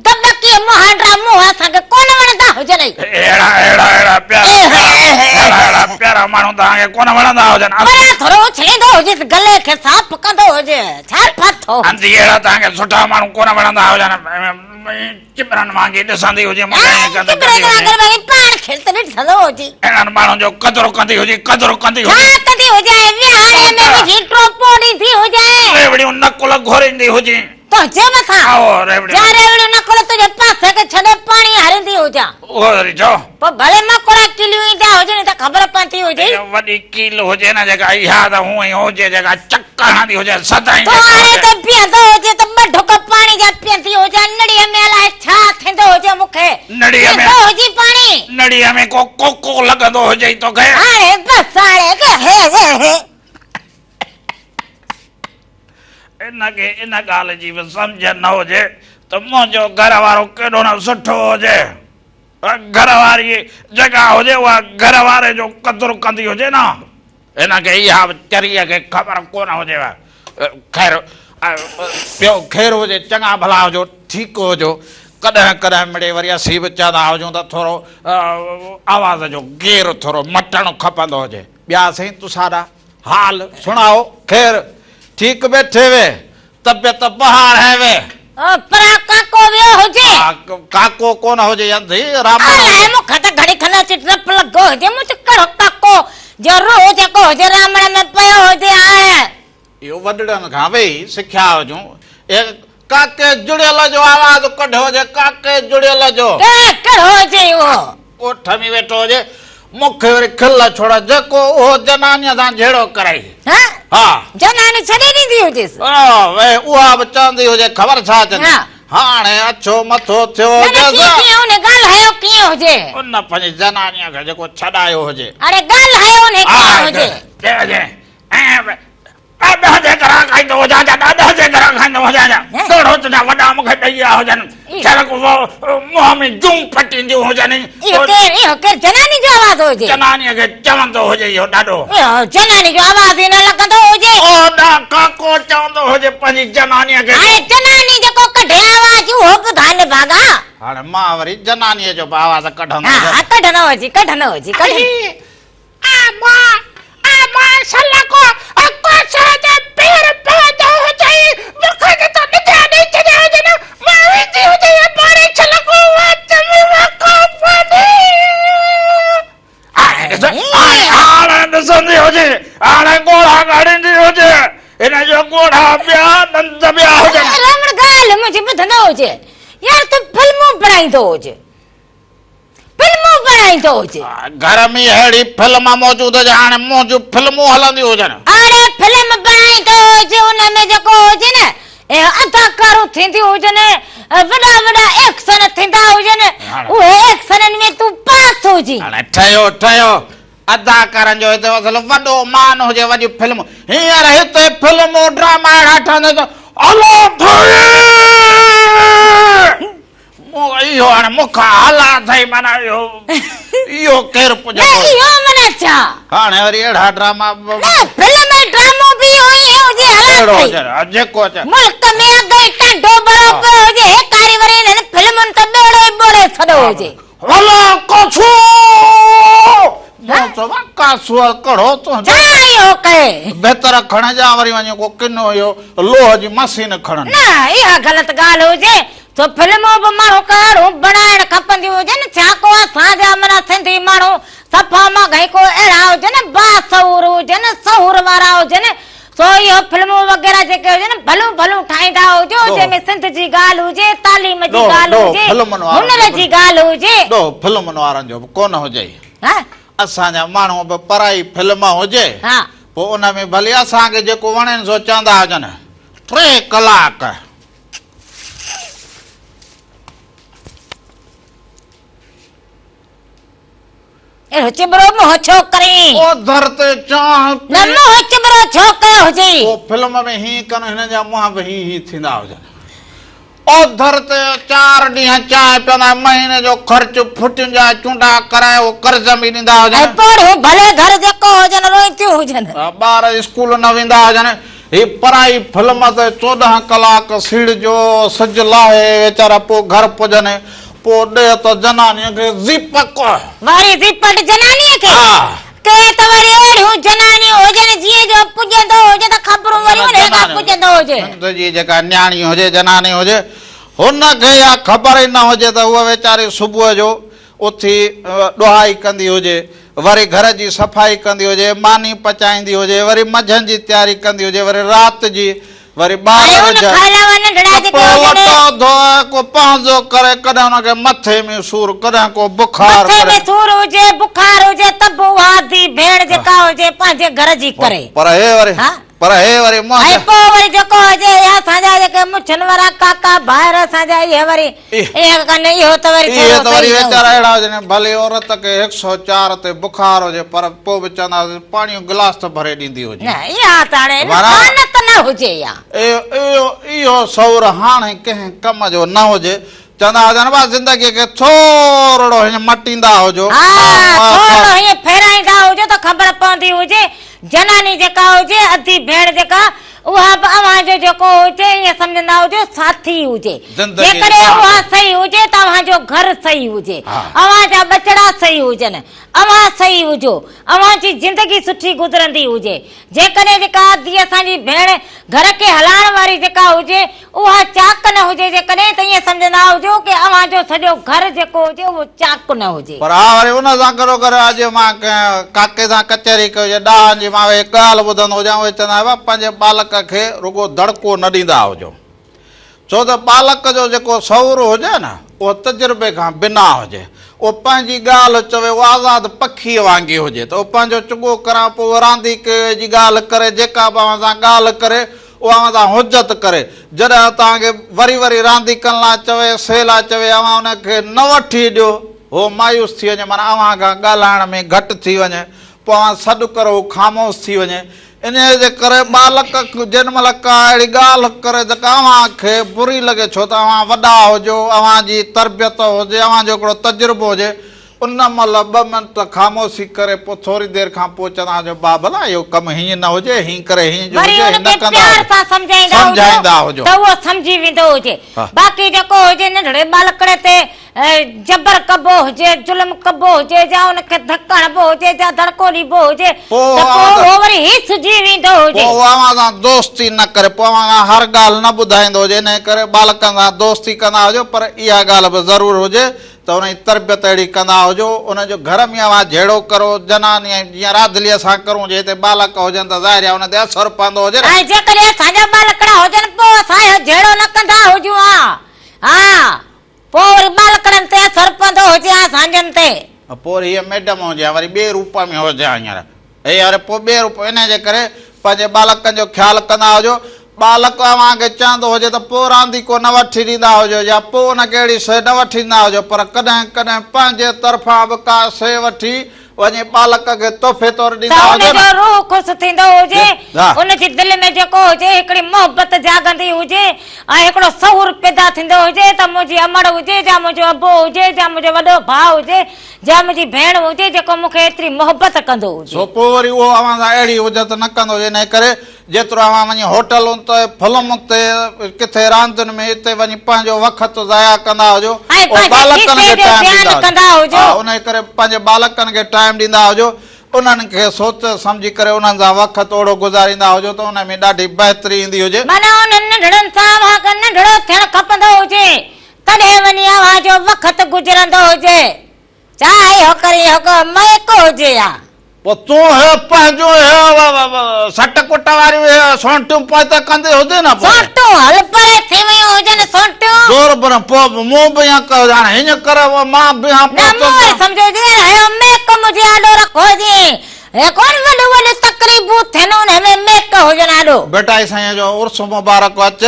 دٻڪي مهانڊا منهن اسان کي ڪونه وڻندا هجن. اهڙا اهڙا اهڙا پيارا اهڙا اهڙا پيارا ماڻهو توهان کي ڪونه وڻندا هجن. پريان ٿورو اڇليندو هجيس گلي کي صاف ڪندو هجي ڇا ڦاٿو. انڌي اهڙا توهان کي سٺا ماڻهو ڪونه وڻندا هجن. چٻرن وانگي ڏسندي هجي مون کي ائين ڪندي چٻرن وانگر وري پاڻ کي ته ڏسندو هجي. اهڙن ماڻهن جو قدر ڪندي هجي قدر ڪندي هجي. ڇا ڪندي هجي ويهاڻي ۾ وجهي ٽوپو ڏيندي هجي. ريوڙيون نقل گهوريندي هجي. تنهنجي مٿان. آهو ريوڙيون. جا ريوڙيون نقل تنهنجي پاسي کي ڇڏي پاڻي هاريندي هجان. اهو وري ڇو؟ پوء ڀلي مڪوڙا ڪيليون ايندا هجن ته خبر پوندي هجي. اها وڏي ڪيل هجي نه جيڪا اها ته هونء ئي هجي جيڪا چڪ هڻندي هجي سدائين تون هاڻي ته بيهندو هجي ته ٻه ڍڪ پاڻي جا پيئندي هجان نڙيء ۾ الائي ڇا ٿيندو هجي مون کي نڙيء ۾ پيئندو هجي پاڻي. نڙيء ۾ ڪو ڪوڪو لڳندو هجئي توکي. هاڻي بس هاڻي هي هي هي. ان کي ان ڳالهه جي به سمجهه نه هجي ته منهنجو گهر وارو ڪيڏو نه سٺو هجي. گهر واري جيڪا هجي اها گهر واري جو قدر ڪندي هجي نه. هن کي اها به چريء کي خبر ڪونه هجيو. خير ٻيو خير هجي چڱا ڀلا هجو ٺيڪ هجو. ڪڏهن ڪڏهن مڙئي وري اسين به چوندا هجون ته ٿورو آواز جو گير ٿورو مٽڻ کپندو هجي. ٻيا سائين تساڏا حال سڻائو خير ٺيڪ ويٺي وي طبيعت بهار هي وي. پرا ڪاڪو ويو هجي. ڪاڪو ڪونه هجي انڌي رامڻ هجي. الائي مون کي ته گهڙي کن اچي ڊپ لڳو هجي مون چيو ڪهڙو ڪاڪو جو روح جيڪو هجي رامڻ ۾ پيو هجي هاڻ. اهو وڏڙن کان ويهي سکيا هجون. اهي ڪاڪي جڙيل جو آواز ڪڍيو هجي ڪاڪي جڙيل جو. ڪهڙو هجي اهو. ڳوٺ ۾ ويٺو هجي مون کي وري کل ڇوڙ جيڪو اهو جنانيء سان جهيڙو ڪرائي. ها؟ ها. جناني ڇڏي ڏيندي هجيس. وي اها به چوندي هجي خبر ڇا چوندي. هاڻي اڇو مٿو ٿيو نه نه هجيس. ڪيئن ڪيئن ان ڳالهايو ڪيئن هجي. ان پنهنجي جنانيء کي جيڪو ڇڏايو هجي. اڙي ڳالهايو ان ڪيئن هجي. ها ۽ ڏاڏا جي گهران کائيندو هجان يا ڏاڏا جي گهران کائيندو هجان يا ڪهڙو تنهنجا وڏا مون کي ڏئي ويا هجن ڇڙڪ منهن ۾ جون پٽينديون هجن. اهو ڪير اهو ڪير جناني جو آواز هجي. جنانيء کي چوندو هجي اهو ڏاڏو. اهو جناني جو آواز ئي نه لڳندو هجي. او ڏا ڪاڪو چوندو هجي پنهنجي جنانيء کي. هاڻي جناني جيڪو ڪڍي آواز اهو ٻڌاء نڀاڳا. هاڻي مان وري جنانيء جو به آواز ڪڍندو هجان. ها ها ڪڍندو هجي ڪڍندو هجي ڪڍندو. ڏسندي هجي هاڻي ڳوڙها ڳاڙيندي هجي هن جو ڳوڙها پيا ڏند پيا هجن. رمڻ ڳالهه منهنجي ٻڌندو هجي يار تون فلمون بڻائيندو هجي. فلمون بڻائيندو هجي. گهر ۾ اهڙي فلم موجود هجي هاڻي منهنجون فلمون هلنديون هجن. اهڙي فلم بڻائيندو هجي ان ۾ جيڪو هجي نه اداڪارون ٿينديون هجن وڏا وڏا ايڪشن ٿيندا هجن اهي ايڪشنن ۾ تون پاس هجين. هاڻي ٺهيو ٺهيو اداڪارن جو هتي اصل وڏو مان هجي وڏيون فلمون هينئر هتي فلمون ڊراما اهڙا ٺهندا ته الا ڀئي. مون اهو هاڻي مون کان هلا اٿئي معنيٰ اهو اهو ڪير پڄندو. نه اهو معنيٰ ڇا؟ هاڻي وري اهڙا ڊراما. نه فلم ۽ ڊرامو به اهو ئي هجي هلا اهڙو اٿئي. هجي جيڪو اچي. ملڪ ۾ اڳ ئي ٽنڊو ٻرو پيو هجي هيڪاري وري انهن فلمن ته ٻيڙو ئي ٻوڙي ڇڏيو هجي. هلا ڪاسو! مون چيو ڪاسو ڪهڙو تنهنجو. ڇا اهو ڪئي؟ بهتر کڻجان وري وڃي ڪو ڪنو اهو لوهه جي مشين کڻن. نه اها غلط ڳالهه هجي. سو فلمون به ماڻهو ڪهڙون بڻائڻ کپنديون هجن، ڇا ڪو اسان جا معنيٰ سنڌي ماڻهو صفا ماڳهين ڪو اهڙا هجن، باشعور هجن، شعور وارا هجن، سو اهو فلمون وغيره جيڪي هجن ڀلون ڀلون ٺاهيندا هجو، جنهن ۾ سنڌ جي ڳالهه هجي، تعليم جي ڳالهه هجي، هنر جي ڳالهه هجي. ڏوهه فلمن وارن جو به ڪونه هجي. اسان جا ماڻهو به پرائي فلم هجي پوء ان ۾ ڀلي اسان کي جيڪو وڻين سو چوندا هجن. ٽي ڪلاڪ. اهڙو چٻرو منهن ڇو ڪرين؟ او در تي چانهه پي. نه منهن چٻرو ڇو ڪيو هجئي؟ او فلم ۾ هين ڪن هنن جا منهن به هين هين ٿيندا هجن. او در تي چار ڏينهن چانهه پيئندا مهيني جو خرچ ڦٽين جا چونڊا ڪرائي اهو قرض به ڏيندا هجن. ۽ پوڙهيون ڀلي گهر جيڪو هجن روئينديون هجن. ٻار اسڪول نه ويندا هجن. هي پرائي فلم تي 14 ڪلاڪ سيڙجو سج لاهي ويچارا پوء گهر پڄن پوء ڏي ته جنانيء کي زيپڪ. وري زيپٽ جنانيء کي؟ ها. ڪي ته وري اهڙيون جنانيون هجن جيئن جو پڄندو هجي ته خبرون وري انهيء کان پڄندو هجي. سنڌ جي جيڪا نياڻي هجي جناني هجي هن کي اها خبر ئي نه هجي ته هوء ويچاري صبح جو اٿي ڏوهائي ڪندي هجي، وري گهر جي صفائي ڪندي هجي، ماني پچائيندي هجي، وري منجهند جي تياري ڪندي هجي، وري رات جي، وري ٻار ۽ ان رجهه، کان علاوه ننڍڙا جيڪي ڪپڙو هجن. لٽو ڌوئي، ڪو پنهنجو ڪري، ڪڏهن ان کي مٿي ۾ سور، ڪڏهن ڪو بخار، مٿي ۾ ڪڏهن. سور هجي، بخار هجي ته به اها ادي ڀيڻ جيڪا هجي پنهنجي گهر جي ڪري. پر هي وري. ها. پر هي وري منهنجا. ۽ پوء وري جيڪو هجي اهي اسان جا جيڪي مڇن وارا ڪاڪا ڀائر اسان جا اهي وري ايئن ڪن اهو ته وري اهي ٿورو ته وري صحيح نه ويچارا هجي. اهڙا هجن ڀلي عورت کي هڪ سئو چار تي بخار هجي پر پوء به چوندا هجن پاڻي جو گلاس ته ڀري ڏيندي هجي. نه اها ته هاڻي وارا. انسانيت نه هجي اها. اهو اهو شعور هاڻي ڪنهن ڪم جو نه هجي. چوندا هجن ڀا زندگي کي ٿورڙو هيئن مٽيندا هجو. ها ٿورڙو هيئن ڦيرائيندا هجو ته خبر پوندي هجي. جناني جيڪا هجي، ادي ڀيڻ جيڪا، اها به اوهان جو جيڪو هجي ائين سمجهندا هجو ساٿي هجي. جيڪڏهن اها صحيح هجي ته اوهان جو گهر صحيح هجي، اوهان جا ٻچڙا صحيح هجن، اوهان صحيح هجو، اوهان جي زندگي سٺي گذرندي هجي. جيڪڏهن جيڪا ادي اسان جي ڀيڻ گهر کي هلائڻ واري جيڪا هجي، اها چاڪ نه هجي جيڪڏهن ته ائين سمجهندا هجو ڪي اوهان جو سڄو گهر جيڪو هجي اهو چاڪ نه هجي. پر ها وري ان سان گڏوگڏ اڄ مان ڪنهن ڪاڪي سان ڪچهري ڪئي هجي ڏاهن جي مان اهي ڳالهه ٻڌندو هجان اهي چوندا هئا پنهنجي ٻالڪ کي رڳو دڙڪو نه ڏيندا هجو ڇو ته ٻالڪ جو جيڪو شعور هجي نه اهو تجربي کان بنا هجي اهو پنهنجي ڳالهه چوي اهو آزاد پکيء وانگي هجي ته اهو پنهنجو چڳو ڪران پوء اهو رانديڪي جي ڳالهه ڪري جيڪا به اوهان سان ڳالهه ڪري اها اوهان سان حجت ڪري. جڏهن توهان کي وري وري رانديڪن لاء چوي، سي لاء چوي، اوهان ان کي نه وٺي ڏيو، هو مايوس ٿي وڃي، معنيٰ اوهان کان ڳالهائڻ ۾ گهٽ ٿي وڃي، پوء اوهان سڏ ڪرو، هو خاموش ٿي وڃي. انهيء جي ڪري ٻالڪ جنھن مھل ڪا اهڙي ڳالهه ڪري جيڪا اوهان کي بري لڳي، ڇو ته اوهان وڏا هجو، اوهان جي تربيت هجي، اوهان جو هڪڙو تجربو هجي، ان مھل ٻه منٽ خاموشي ڪري پوء ٿوري دير کان پوء چوندا هجو با ڀلا اهو ڪم هيئن نه هجي، هيئن ڪري هيئن جو وري هجي، ان هيئن نه کي ڪندا پيار هجو. سان سمجهائيندا سمجهائيندا هجو هجو. ته اهو سمجهي ويندو هجي. باقي جيڪو هجي ننڍڙي ٻالڪڙي تي جبر ڪبو هجي، ظلم ڪبو هجي يا ان کي ڌڪ هڻبو هجي يا دڙڪو ڏبو هجي پوء ته پوء اوهان اهو وري هيسجي ويندو هجي. پوء اوهان سان دوستي نه ڪري، پوء اوهان کان هر ڳالهه نه ٻڌائيندو هجي، انهيء ڪري ٻالڪن سان دوستي ڪندا هجو پر اها ڳالهه به ضرور هجي ته ان جي تربيت اهڙي ڪندا هجو، ان جو گهر ۾ اوهان جهيڙو ڪرو، جناني ۽ جيئن راڌليء سان ڪرون، جي هتي ٻالڪ هجن ته ظاهر آهي ان تي اثر پوندو هجي نه. ۽ جيڪڏهن اسان جا ٻالڪڙا هجن پوء اسان اهو جهيڙو نه ڪندا هجون ها. ها، پوء وري ٻالڪڙن تي اثر پوندو هجي ها سانجهن تي. پوء وري هيء ميڊم هجي ها، وري ٻئي روپ ۾ هجي ها هينئر. هي وري پوء ٻئي روپ. انهيء جي ڪري پنهنجي ٻالڪن جو خيال ڪندا هجو. ٻالڪ اوهان کي چوندو هجي ته پوء رانديڪو نه وٺي ڏيندا هجو يا پوء ان کي اهڙي شيء نه وٺي ڏيندا هجو، پر ڪڏهن ڪڏهن پنهنجي طرفان به ڪا شيء وٺي وڃي ٻالڪ کي تحفي طور ته ڏيندا ان هجو جو نه. روح خوش ٿيندو هجي، ها. ان جي دل ۾ جيڪو هجي هڪڙي محبت جاڳندي هجي ۽ هڪڙو شعور پيدا ٿيندو هجي ته منهنجي امڙ هجي جا منهنجو ابو هجي جا منهنجو وڏو ڀاء هجي جا منهنجي ڀيڻ هجي جيڪو مون کي ايتري محبت ڪندو هجي. سو پوء وري اهو اوهان سان اهڙي حجت نه ڪندو هجي، انهيء ڪري جيترو اوهان وڃي هوٽلن تي، فلمن تي، ڪٿي راندين ۾ اتي وڃي پنهنجو وقت ضايع ڪندا هجو، ۽ اهو پنهنجي ٻالڪن کيسي کي جو ٽائيم زيان ڏيندا ڪندا هجو. هجو. ها، انهيء ڪري پنهنجي ٻالڪن کي ٽائيم ڏيندا هجو، انهن کي سوچ سمجهي ڪري انهن سان وقت اهڙو گذاريندا هجو ته انهن ۾ ڏاڍي بهتري ايندي هجي. معنيٰ انهن ننڍڙن سان اوهان کي ننڍڙو ٿيڻ کپندو هجي، تڏهن وڃي اوهان جو وقت گذرندو هجي. ڇا اهو ڪرين اهو ڪو مئڪ هجي ها. پوء تون هي پنهنجون هي سٽ ڪٽ واريون هي سونٽيون پوئتي ڪندي هجين نه پوء. سونٽون هل پري ٿي ويون هجن سونٽيون. زور به نه پوء به مون به ائين ڪيو هاڻي هيئن ڪري مان بيهان پوء نه مون وري سمجهيو جي هيو ميڪ منهنجي آڏو رکو جي هي ڪون وڏيون وڏيون تقريبون ٿين انهي ۾ ميڪ هجن آڏو. ڀٽائي سائين جو عرس مبارڪ اچ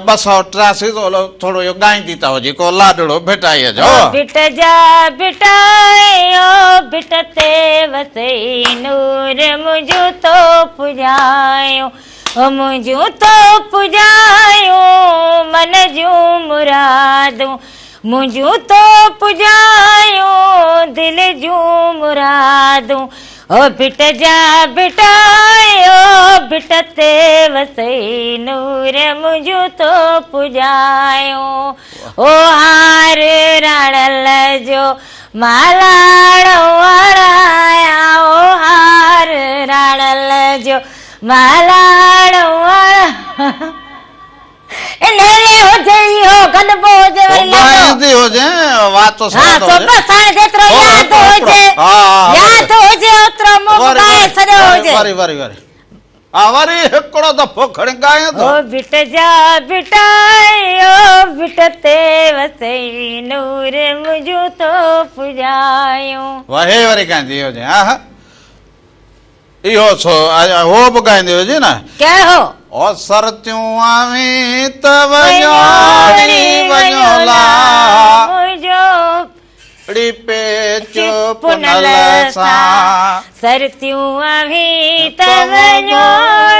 283 ٿورو اهو ڳائيندي ته هجي ڪو لاڏڙو ڀٽائيء جو. او ڀٽ جا ڀٽائي او ڀٽ تي وسئي نور منهنجون تو پڄايون او منهنجون تو پڄايون من جون مرادون منهنجون تو پڄايون دل جون مرادون او ڀٽ جا ڀٽائي او ڀٽ تي وسئي نور منهنجون تو پڄايون او هار راڻل جو مالاڙو اڙايا او هار راڻل جو مالاڙو اڙايا. انهيء ۾ هجي اهو گڏبو هجي وري لاڏو. ڳائيندي هجي وات ها سڙندو سو هجي. بس هاڻي جيترو ياد هجي ياد هجي اوترو مون به ڳائي ڇڏيو هجي. وري وري وري ها وري هڪڙو دفعو کڻي ڳائين ٿو. او ڀٽ جا ڀٽائي او ڀٽ تي وسئي نور منهنجون تو پڄايون. وهي وري ڳائيندي هجي ها ها. اهو سو هو به ڳائيندي هجي نه. ڪهڙو؟ او سرتيون آوين ته وڃو ڙي وڃو لا. منهنجو ڙي پيچ پنهل سان. سرتيون آوين ته وڃو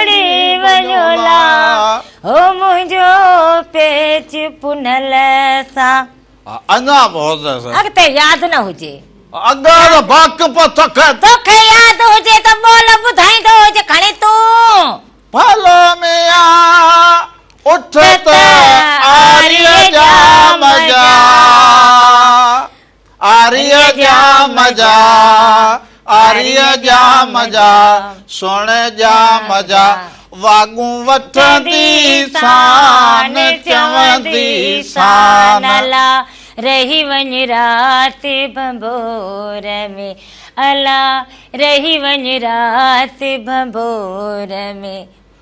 ڙي وڃو لا. هو منهنجو پيچ پنهل سان. اڃا به هوندس. اڳتي ياد نه هجي. اڳيان ته باقي پوء توکي. توکي ياد هجي ته ٻول ٻڌائيندو هج کڻي تون. ڦل ميان اٺ ته آريء جا مزا، آريء جا مزا، آريء جا مزا، سهڻي جا مزا. واڳون وٺندي سان چوندي سان. الا رهي وڃ رات ڀنڀور ۾، الا رهي وڃ رات ڀنڀور ۾.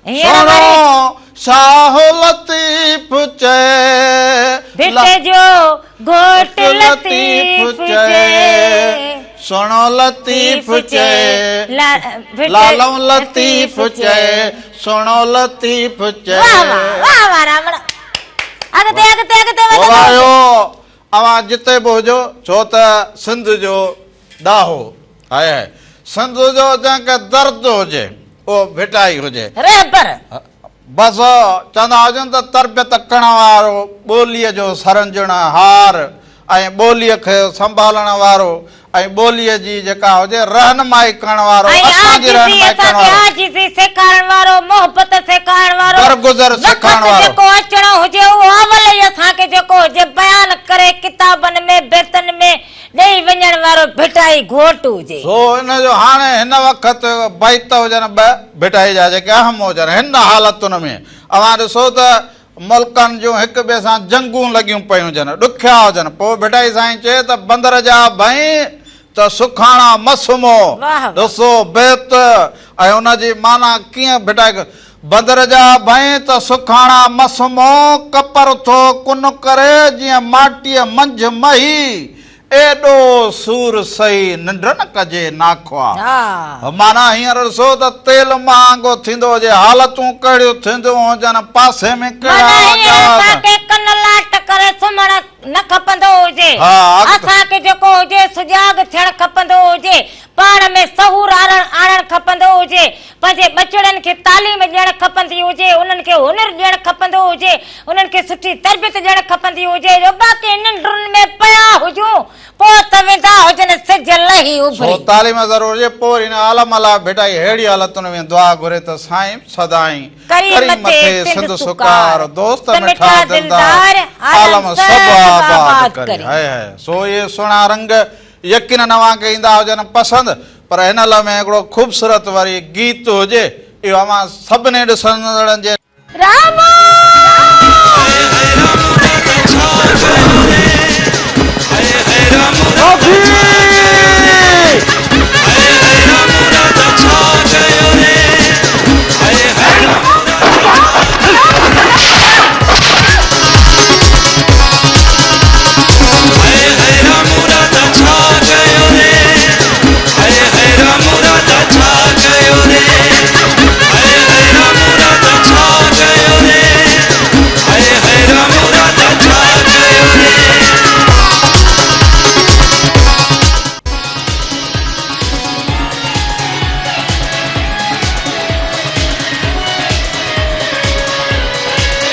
سهڻو شاهه لطيف چئي. ڀٽ جو گهوٽ لطيف چئي. سهڻو لطيف چئي. لالئون لطيف چئي. سهڻو لطيف چئي. واه واه واه واه راوڻ اڳتي اڳتي اڳتي وڌندو. وايو اوهان جتي به هجو ڇو ته سنڌ جو ڏاهو هاء هاء سنڌ جو جنهن کي درد هجي اهو ڀٽائي هجي. رهبر. بس چوندا هجن ته تربيت ڪرڻ وارو ٻوليء جو سرنجڻ هار ۽ ٻوليء کي سنڀالڻ وارو ۽ ٻوليء جي جيڪا هجي رهنمائي ڪرڻ وارو ۽ اسان جي عاجزي رهنمائي اسان ڪرڻ کي وارو. عاجزي سيکارڻ وارو، محبت سيکارڻ وارو، درگذر سيکارڻ وقت وارو. جيڪو اچڻو هجي اهو اول ئي اسان کي جيڪو هجي بيان ڪري ڪتابن ۾ بيتن ۾ ڏئي وڃڻ وارو ڀٽائي گهوٽ هجي. سو ان جو هاڻي هن وقت بيت هجن ٻه ڀٽائي جا جيڪي اهم هجن هن حالتن ۾ اوهان ڏسو ته ملڪن جون هڪ ٻئي سان جنگون لڳيون پيون هجن ڏکيا هجن پوء ڀٽائي سائين چئي ته بندر جا ڀئين ته سکاڻا مسمو ڏسو بيت ۽ ان جي معنيٰ ڪيئن ڀٽائي بندر جا ڀئين ته سکاڻا مسمو ڪپر ٿو ڪن ڪري جيئن ماٽيء منجهه مهي ايڏو سور سهي ننڊ نه ڪجي ناکوا. معنيٰ هينئر ڏسو ته تيل مهانگو ٿيندو هجي، حالتون ڪهڙيون ٿينديون هجن، پاسي ۾ ڪهڙا معنيٰ هينئر آواز. اسان کي ڪن لاٽ ڪرڻ. ٻاهر سمهڻ نه کپندو هجي. ها اڳ ته. اسان کي جيڪو هجي سجاڳ ٿيڻ کپندو هجي. پاڻ ۾ سهور آڻڻ آڻڻ کپندو هجي. پنهنجي ٻچڙن کي تعليم ڏيڻ کپندي هجي، انهن کي هنر ڏيڻ کپندو هجي، انهن کي سٺي تربيت ڏيڻ کپندي هجي جو باقي ننڊن ۾ پيا هجون پوء ته ويندا هجن سج لهي سو اڀري. تعليم ضرور هجي پوء وري هن عالم لاء ڀٽائي ههڙي حالتن ۾ دعا گهري ته سائين سدائين ڪرين ڪرين مٿي مٿي سنڌ سنڌ سڪار، سڪار، دوست ته مٺا مٺا دلدار، دلدار، عالم عالم سڀ سڀ آباد آباد ڪرين. ڪرين. هاء هاء سو اهي سهڻا رنگ يقينن اوهان کي ايندا هجن پسند پر هن لمحي هڪڙو خوبصورت وري گيت هجي اهو اوهان سڀني ڏسندڙن جي. راما!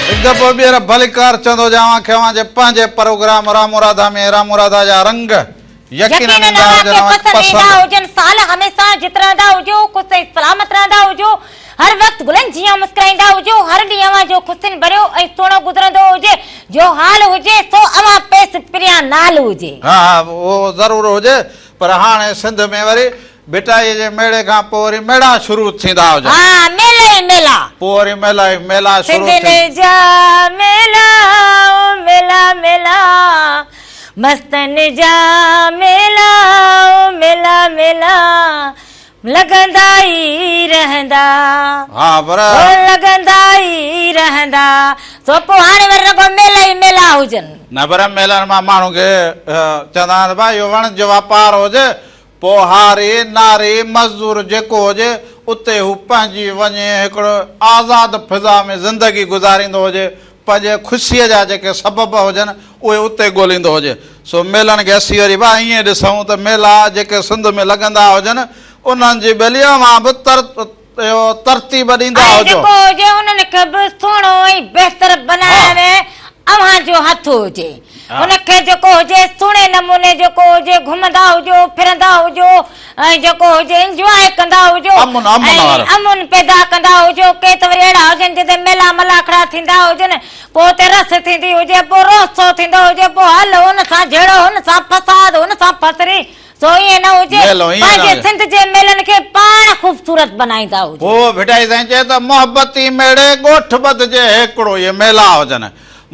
هڪ دفعو ٻيهر ڀليڪار چوندو هجان اوهان کي اوهان جي پنهنجي پروگرام رامو راڌا ۾ رامو راڌا جا رنگ يقينن يقينن ايندا اوهان هجن کي اوهان کي پسند ايندا پسند. هجن سال هميشه جت رهندا هجو خوش ۽ سلامت رهندا هجو هر وقت گلن جيان مسڪرائيندا هجو هر ڏينهن اوهان جو خوشين ڀريو ۽ سهڻو گذرندو هجي جو حال هجي سو اوهان پيس پريان نال هجي. ها ها اهو ضرور هجي پر هاڻي سنڌ ۾ وري ڀٽائيء جي ميڙي کان پوء وري ميڙا شروع ٿيندا هجن. ها ميلا ئي ميلا. پوء وري ميلا ئي ميلا شروع ٿي. سنڌين جا ميلا او ميلا ميلا مستن جا ميلا او ميلا ميلا لڳندا ئي رهندا. ها پر. او لڳندا ئي رهندا. سو پوء هاڻي وري رڳو ميلا ئي ميلا هجن. نه پر ميلن مان ماڻهو کي چوندا آهن ته ڀاء اهو وڻج واپار هجي پوء هاري، ناري، مزدور جيڪو هجي، اتي هو پنهنجي وڃي هڪڙو آزاد فضا ۾ زندگي گذاريندو هجي، پنهنجي خوشيء جا جيڪي سبب هجن، اهي اتي ڳوليندو هجي. سو ميلن کي اسين وري به ائين ڏسون ته ميلا جيڪي سنڌ ۾ لڳندا هجن، انهن جي ٻيلي اوهان به اهو ترتيب ڏيندا ۽ هجو. جيڪو هجي انهن کي به سهڻو ۽ بهتر بنائڻ ۾ اوهان جو هٿ هجي. ان کي جيڪو هجي سهڻي نموني جيڪو هجي گهمندا هجو ڦرندا هجو ۽ جيڪو هجي انجواء ڪندا هجو امن امن ۽ وارو. امن پيدا ڪندا هجو. ڪي ته وري اهڙا هجن جتي ميلا ملاکڙا ٿيندا هجن پوء اتي رس ٿيندي هجي پوء روسو ٿيندو هجي پوء هل هن سان جهيڙو هن سان فساد هن سان فسري سو ائين نه هجي، ميلو ائين نه پنهنجي هجي. سنڌ جي ميلن کي پاڻ خوبصورت بنائيندا هجو. پوء ڀٽائي سائين چئي ته محبتي ميڙي ڳوٺ ٻڌجي هيڪڙو اهي ميلا هجن.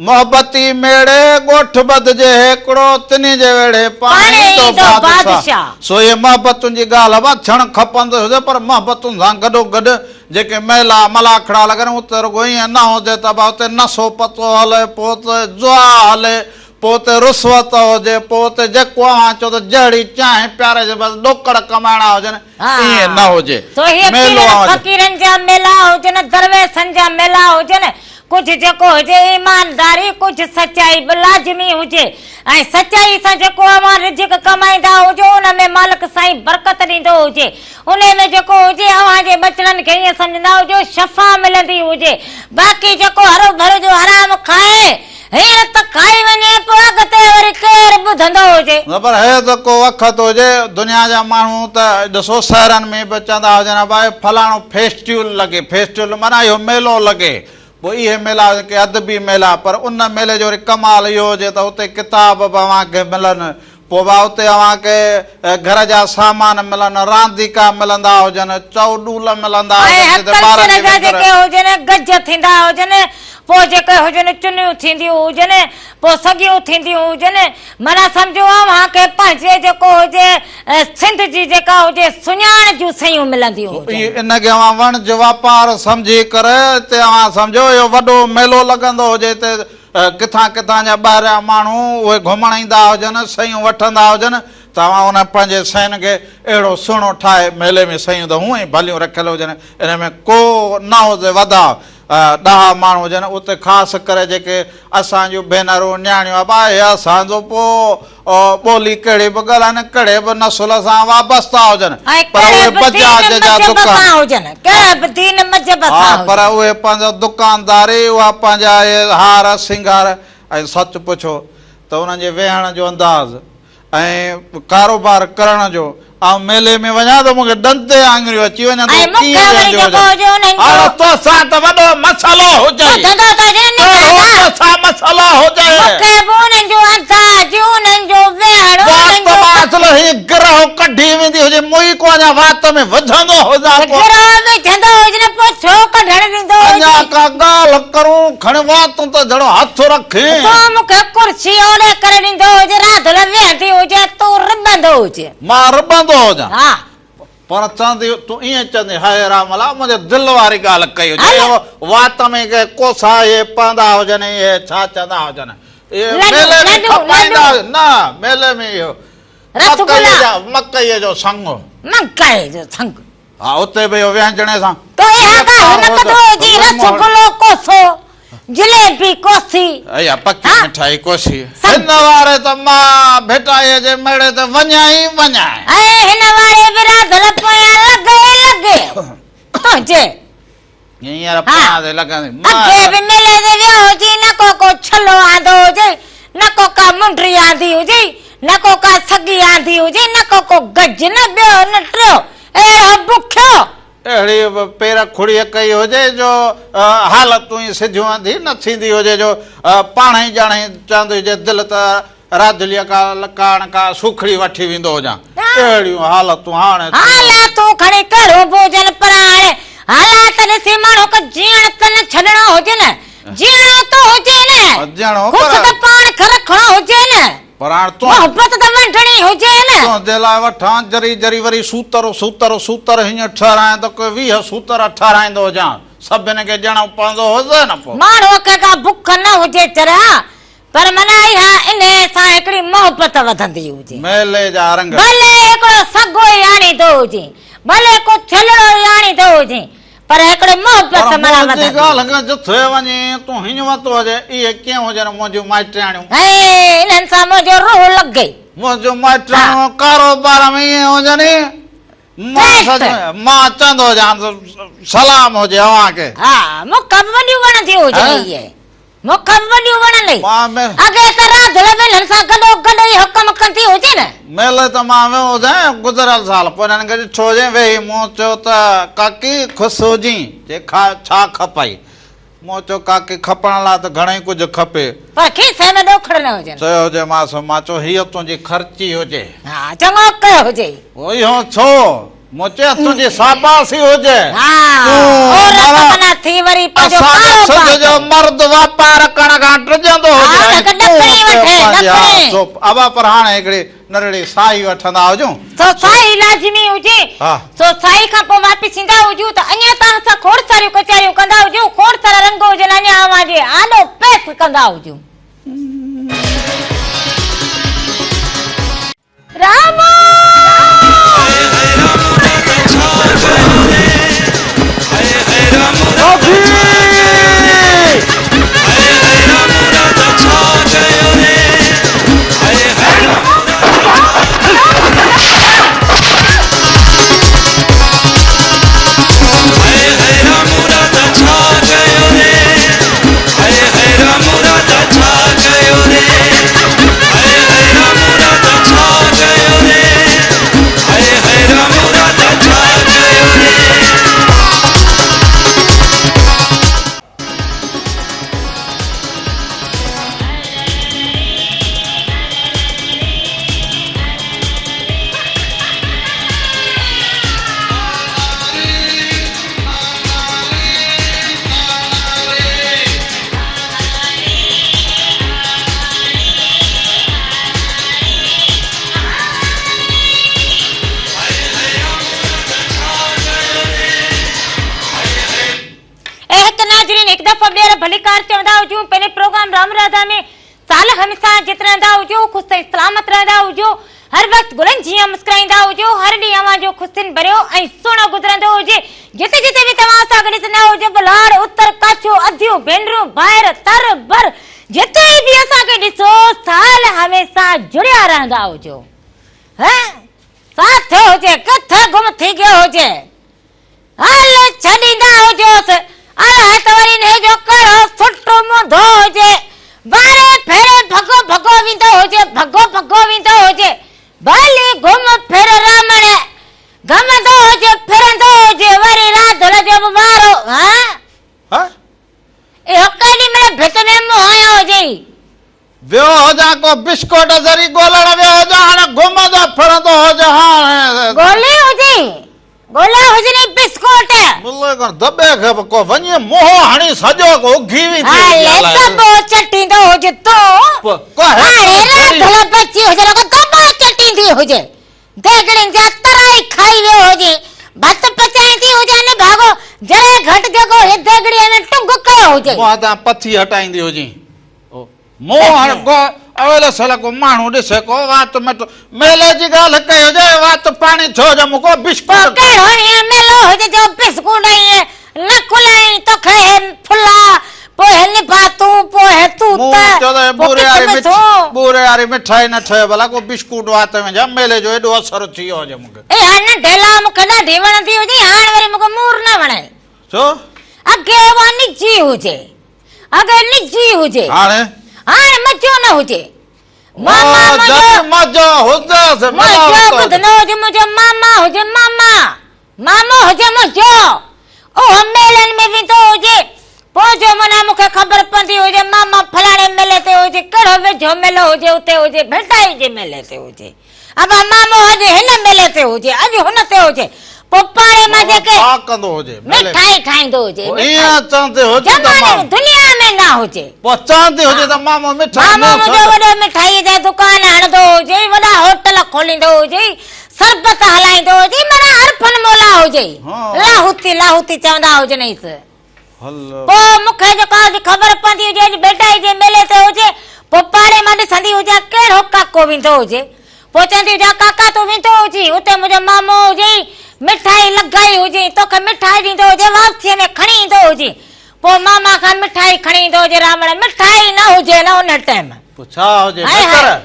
محبتي ميڙي ڳوٺ ٻڌجي هيڪڙو تنهي جي ويڙهي پاڻ پاڻ ايندو ايندو بادشاهه. بادشاهه. سو اهي محبتن جي ڳالهه به ٿيڻ کپندي هجي پر محبتن سان گڏوگڏ جيڪي ميلا ملاکڙا لڳن اتي رڳو ائين نه هجي ته ڀا اتي نشو پتو هلي پوء اتي جوا هلي پوء اتي رشوت هجي، پوء اتي جيڪو اوهان چئو ته جهڙي چانهه پياري جي بس ڏوڪڙ ڪمائڻا هجن، ائين نه هجي. سو هي ميلو پيرن هجي. فقيرن جا ميلا هجن، درويشن جا ميلا هجن، ڪجهه جيڪو هجي ايمانداري، ڪجهه سچائي به لازمي هجي ۽ سچائي سان جيڪو اوهان رزق ڪمائيندا هجو ان ۾ مالڪ سائين برڪت ڏيندو هجي، انهي ۾ جيڪو هجي اوهان جي ٻچڙن کي ائين سمجهندا هجو شفا ملندي هجي، باقي جيڪو هروڀرو جو حرام کائي، هينئر ته کائي وڃي پوء اڳتي وري ڪير ٻڌندو هجي. نه پر هي ته ڪو وقت هجي دنيا جا ماڻهو ته ڏسو شهرن ۾ به چوندا هجن ابا هي فلاڻو فيسٽيول لڳي فيسٽيول معنيٰ اهو ميلو لڳي پوء اهي ميلا هجن ڪي ادبي ميلا پر ان ميلي جو وري ڪمال اهو هجي ته اتي ڪتاب به اوهان کي ملن پوء به اتي اوهان کي گهر جا سامان ملن رانديڪا ملندا هجن چئوڏول ملندا ۽ هجن جتي ٻارن ڪلچر جي جا وندر جيڪي هجن گج ٿيندا هجن پوء جيڪي هجن چنيون ٿينديون هجن پوء سڳيون ٿينديون هجن معنيٰ سمجهو اوهان کي پنهنجي جيڪو هجي سنڌ جي جيڪا هجي سڃاڻ جون شيون ملنديون هجن. ان کي اوهان وڻج واپار سمجهي ڪري اتي اوهان سمجهو اهو وڏو ميلو لڳندو هجي اتي ڪٿان ڪٿان جا ٻاهريان ماڻهو اهي گهمڻ ايندا هجن، شيون وٺندا هجن ته اوهان انهن پنهنجي شين کي اهڙو سهڻو ٺاهي ميلي ۾ شيون ته هونئن ئي ڀليون رکيل هجن ان ۾ ڪو نه هجي وڌاء ڏاها ماڻهو هجن اتي خاص ڪري جيڪي اسان جون ڀينرون نياڻيون ابا اهي اسان جو پوء ٻولي ڪهڙي به ڳالهائن ڪهڙي به نسل سان وابسته هجن ۽ پر ڪهڙي اهي به دين بجاج جا مذهب دڪان سان هجن ڪهڙي به دين مذهب ها سان پر هجن. اهي پنهنجا دڪانداري اها پنهنجا اهي هار سينگار ۽ سچ پڇو ته انهن جي ويهڻ جو انداز ۽ ڪاروبار ڪرڻ جو آئون ميلي ۾ وڃان ته مون کي ڏند تي آڱريون اچي وڃن ته ۽ هو مون کي ڪيئن وري ويهنديون جيڪو هجن. هجي انهن جو. هاڻ توسان ته وڏو مسئلو هجئي. ٻڌندو ته هجي نه ڪهڙو دادا. توسان مسئلو هجئي. مون کي به انهن جو انداز، انهن جو ويهڻ، انهن وات جو. مان اصل هيئن گرهه ڪڍي ويندي هجي، مون ئي ڪو اڃا وات ۾ وجهندو هجان ته ڪو. گرهه وجهندو هجي نه پوء ڇو ڪڍڻ ڏيندو هجي. اڃا ڪا ڳالهه ڪرون، کڻي وات تي جھڙو هٿ رکين. تون مون کي ڪرسي اوڏي ڪري ڏيندو هجين، راڌل ويهندي هجين، تون رٻندو هجين. مان رٻندو هجان. ها. پر چوندي تون ائين چوندي هاء رام الله منهنجي دل واري ڳالهه ڪئي هجي. اهو وات ۾ ڪي ڪوسا اهي پوندا هجن اهي ڇا چوندا هجن. اهي ميلي ۾ کپائيندا هجن. نه ميلي ۾ اهو مڪئيء جو سڱ. مڪئيء جو سڱ. ها اتي به اهو وهنجڻي سان. تو اها ڳالهه نه ڪندو هجين رس گلو ڪوسو، جليبي ڪوسي. اها پڪي مٺائي ڪوسي. هن واري ته مان ڀٽائيء جي ميڙي تي وڃان ئي وڃان. ۽ هن واري به راڌل پويان لڳي ئي لڳي تنهنجي. هينئر پويان ٿي لڳندي. اڳي به ميلي تي ويو هجين نه ڪو ڪو ڇلو آندو هجئي، نه ڪو ڪا منڊري آندي هجئي، نه ڪو ڪا سڳي آندي هجئي، نه ڪو ڪو گج نه ٻيو نه ٽيو. اهڙو بکيو. اهڙي به پير کڙيء ڪئي هجي جو حالتون ئي سڌيون انڌي نه ٿيندي هجي جو پاڻهئي ڄاڻي چوندي هجي دل ته راڌليء ڪا ڪاڻ ڪا سوکڙي وٺي ويندو هجان. اهڙيون حالتون هاڻي ٿيون. حالتون کڻي ڪهڙيون به هجن پر هاڻي حالات ڏسي ماڻهو کي جيئڻ ته نه ڇڏڻو هجي نه. جيئڻو ته هجي نه. خوش ته پاڻ کي رکڻو هجي نه. پر هاڻ تون. محبت ته ونڊڻي هجي نه. تنهنجي لاء وٺان ذري ذري وري سوتر سوتر سوتر هيئن ٺهرائين ته ڪوئي 20 سوتر ٺهرائيندو هجان. سڀن کي ڏيڻو پوندو هجي نه پوء. ماڻهوء کي ڪا بک نه هجي چريا، پر معنيٰ اها انهيء سان هڪڙي محبت وڌندي هجي. ميلي جا رنگ. ڀلي هڪڙو سڳو ئي آڻيندو هجين، ڀلي ڪو ڇلڙو ئي آڻيندو هجين، پر هڪڙي محبت پر معنيٰ منهنجي وڌندي. ڳالهه کان جٿي وڃي تون هينئن وتو هجين، اهي ڪيئن هجن منهنجون مائٽياڻيون. ۽ انهن سان منهنجو روح لڳي. منهنجون مائٽياڻيون ڪاروبار ۾ ائين هجن، مان سچ ۾ مان چوندو هجان ته سلام هجي اوهان کي. ها، مون کي به وڏيون وڻنديون هجن اهي. مون کي به وڏيون وڻندي. اڳي ته راڌل به انهن سان گڏو گڏ اهو ڪم ڪندي هجي نه. ميلي ته مان ويو هجين گذريل سال پوء انهن کي ڏٺو هجين ويهي مون چيو ته ڪاڪي خوش هجين چي ڇا کپئي مون چيو ڪاڪي کپڻ لاء ته گهڻئي ڪجهه کپي. پر کيسي ۾ ڏوکڙ نه هجن. چيو هجيمانس مان چيو هيء تنهنجي خرچي هجي. ها چڱو ڪيو هجئي. اهو ڇو؟ مون چيس تنهنجي شاباسي هجي. ها تون عورت معنيٰ ٿي وري پنهنجو اسان جي ڪاروبار سنڌ جو ڪري. مرد واپار ڪرڻ کان ڊڄندو هجي ها ۽ ته تون ڏکڻي اتي وٺي پنهنجي ها ڏکڻي. سو ابا پر هاڻي هڪڙي ننڍڙي ساهي وٺندا هجون. سو ساهي لازمي هجي. ها. سو ساهي کان پوء واپس ايندا هجون ته اڃا توهان سان کوڙ ساريون ڪچهريون ڪندا هجون کوڙ سارا رنگ هجن اڃا اوهان جي آڏو پيش ڪندا هجون. رامو! اي هڪ ناظرين هڪ دفعو ٻيهر ڀليڪار چوندا هجون پنهنجي پروگرام رام راڌا ۾ سال هميشه جت رهندا هجو خوش ۽ سلامت رهندا هجو هر وقت گلن جيان مسڪرائيندا هجو هر ڏينهن اوهان جو خوشين ڀريو ۽ سهڻو گذرندو هجي جتي جتي به توهان اسان کي ڏسندا هجو ڀلاڙ اتر ڪڇ منهنجون ڀينرون، ڀائر، تر بر جتي به اسان کي ڏسو سال هميشه جڙيا رهندا هجو. هه ساٿ هجي ڪٿ گم ٿي گيو هجي. هل ڇڏيندا هجوس. الاء ته وري انهيء جو ڪهڙو سٽ منڌو هجي. واري ڦيري ڀڳو ڀڳو ويندو هجي، ڀڳو ڀڳو ويندو هجي. ڀلي گهم ڦر رامڻ، گهمندو هجي، ڦرندو هجي، وري راڌل جو به وارو، ها؟ ها؟ اهو ڪيڏي مهل ڀت ۾ منهن هنيو هجئي. ويو هجان ڪو بسڪوٽ ذري ڳولڻ ويو هجان هاڻي گهمندو ڦرندو هجان هاڻي. ڳولي هجئي ڳولا هجنئي بسڪوٽ. ملئي ڪو دٻي کي به ڪو وڃي منهن هڻي سڄو ڪو اگهي ويندي هجي هلي الائي. دٻو چٽيندو هج تون. ڪو هاڻي هيڪڙي راڌل بچي هجي رڳو دٻو چٽيندي هجي. ديڳڙين جا ترائي کائي ويو هجي. ڀت پچائيندي هجان نڀاڳو جري گهٽ جيڪو هي ديڳڙيء ۾ ٽنگ ڪيو هجي. منهن تان پٿي هٽائيندي هجين. مون هاڻ ڪو اويل سل ڪو ماڻهو ڏسي ڪو وات ۾ ميلي جي ڳالهه ڪئي هجي وات پاڻي ٿيو هجي مون ڪو بسڪوٽ پوء ڪهڙو هينئر ميلو هجي جو بسڪوٽ ائين نه کلائين توکي هي ڦلا پوء هي نڀاتون پوء هي توت مون چيو ته پوء ٻوري واري ڪشمشون. ٻوري واري مٺائي نه ٺهي ڀلا ڪو بسڪوٽ وات ۾ وجهان ميلي جو ايڏو اثر ٿي ويو هجي مون کي. اها ننڍي لا مون کي ڏاڍي وڻندي هجي هاڻ وري مون کي مور نه وڻي. ڇو؟ اڳي اها نجي هجي. اڳي نجي هجي. هاڻي؟ هاڻ مزو نه هجي. ماما منهنجو. مزو هجيس. منهنجو ٻڌ نه هجي منهنجو ماما هجي ماما. مامو هجي منهنجو. اهو ميلن ۾ ويندو هجي. پوء جو معنيٰ مون کي خبر پوندي هجي ماما فلاڻي ميلي تي هجي ڪهڙو ويجهو ميلو هجي اتي هجي ڀٽائي جي ميلي تي هجي. ابا مامو اڄ هن ميلي تي هجي اڄ هن تي هجي پوء پاڙي مان جيڪي ڇا ڪندو هجي مٺائي ٺاهيندو هجي پوء ائين چوندي هجي ته زماني دنيا ۾ نه هجي پوء چوندي هجي ته مامو مٺائي مامو منهنجو وڏو مٺائي جا دڪان هڻندو هجي وڏا هوٽل کوليندو هجي سربت هلائيندو هجي معنيٰ هر فن مولا هجي لاهوتي لاهوتي چوندا هجنئيس پوء مون کي جيڪا اڄ خبر پوندي هجي اڄ ڀيٽائي جي ميلي تي هجي، پوء پاڙي مان ڏسندي هجان ڪهڙو ڪاڪو ويندو هجي. پوء چوندي هجان ڪاڪا تون ويندو هجين، اتي منهنجو مامو هجئي، مٺائي لڳائي هجئي، توکي مٺائي ڏيندو هجي، واپسيء ۾ کڻي ايندو هجين. پوء ماما کان مٺائي کڻي ايندو هجي رامڻ، مٺائي نه هجي نه ان ٽيم. پوء ڇا هجي بهتر؟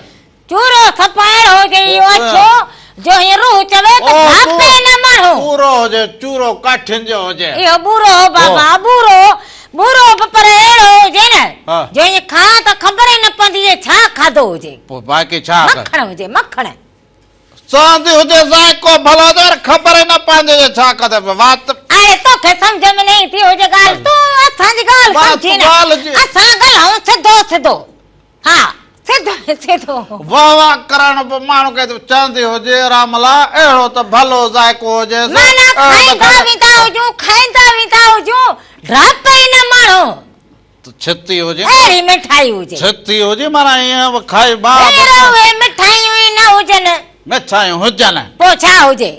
چورو ٿپائڻ هجي اهو اڇو جو هيئن روح چوي ته ڍاپي نه ماڻهو. ٻورو هجي چورو ڪاٺين جو هجي. اهو ٻورو هو بابا ٻورو ٻورو به پر اهڙو هجي نه جو ائين کان ته خبر ئي نه پوندي هجي ڇا کاڌو هجي. پوء باقي ڇا مکڻ هجي مکڻ. سوندي هجي ذائقو ڀلو هجي پر خبر ئي نه پوندي هجي ڇا کاڌو وات. اڙي توکي سمجهه ۾ نه ايندي هجي ڳالهه تون اسان جي ڳالهه سمجهين نه اسان ڳالهائون سڌو سڌو. ها سڌو سڌو. واه واه ڪرڻ به ماڻهو کي چوندي هجي راملا اهڙو ته ڀلو ذائقو هجيس. معنيٰ کائيندا ويندا هجون کائيندا ويندا هجون ڊاپ ئي نه ماڻهو. ته ڇتي هجي. اهڙي مٺائي هجي. ڇتي هجي معنيٰ ائين به کائي باهه. هينئر اهي مٺايون ئي نه هجن. مٺايون هجن. پوء ڇا هجي؟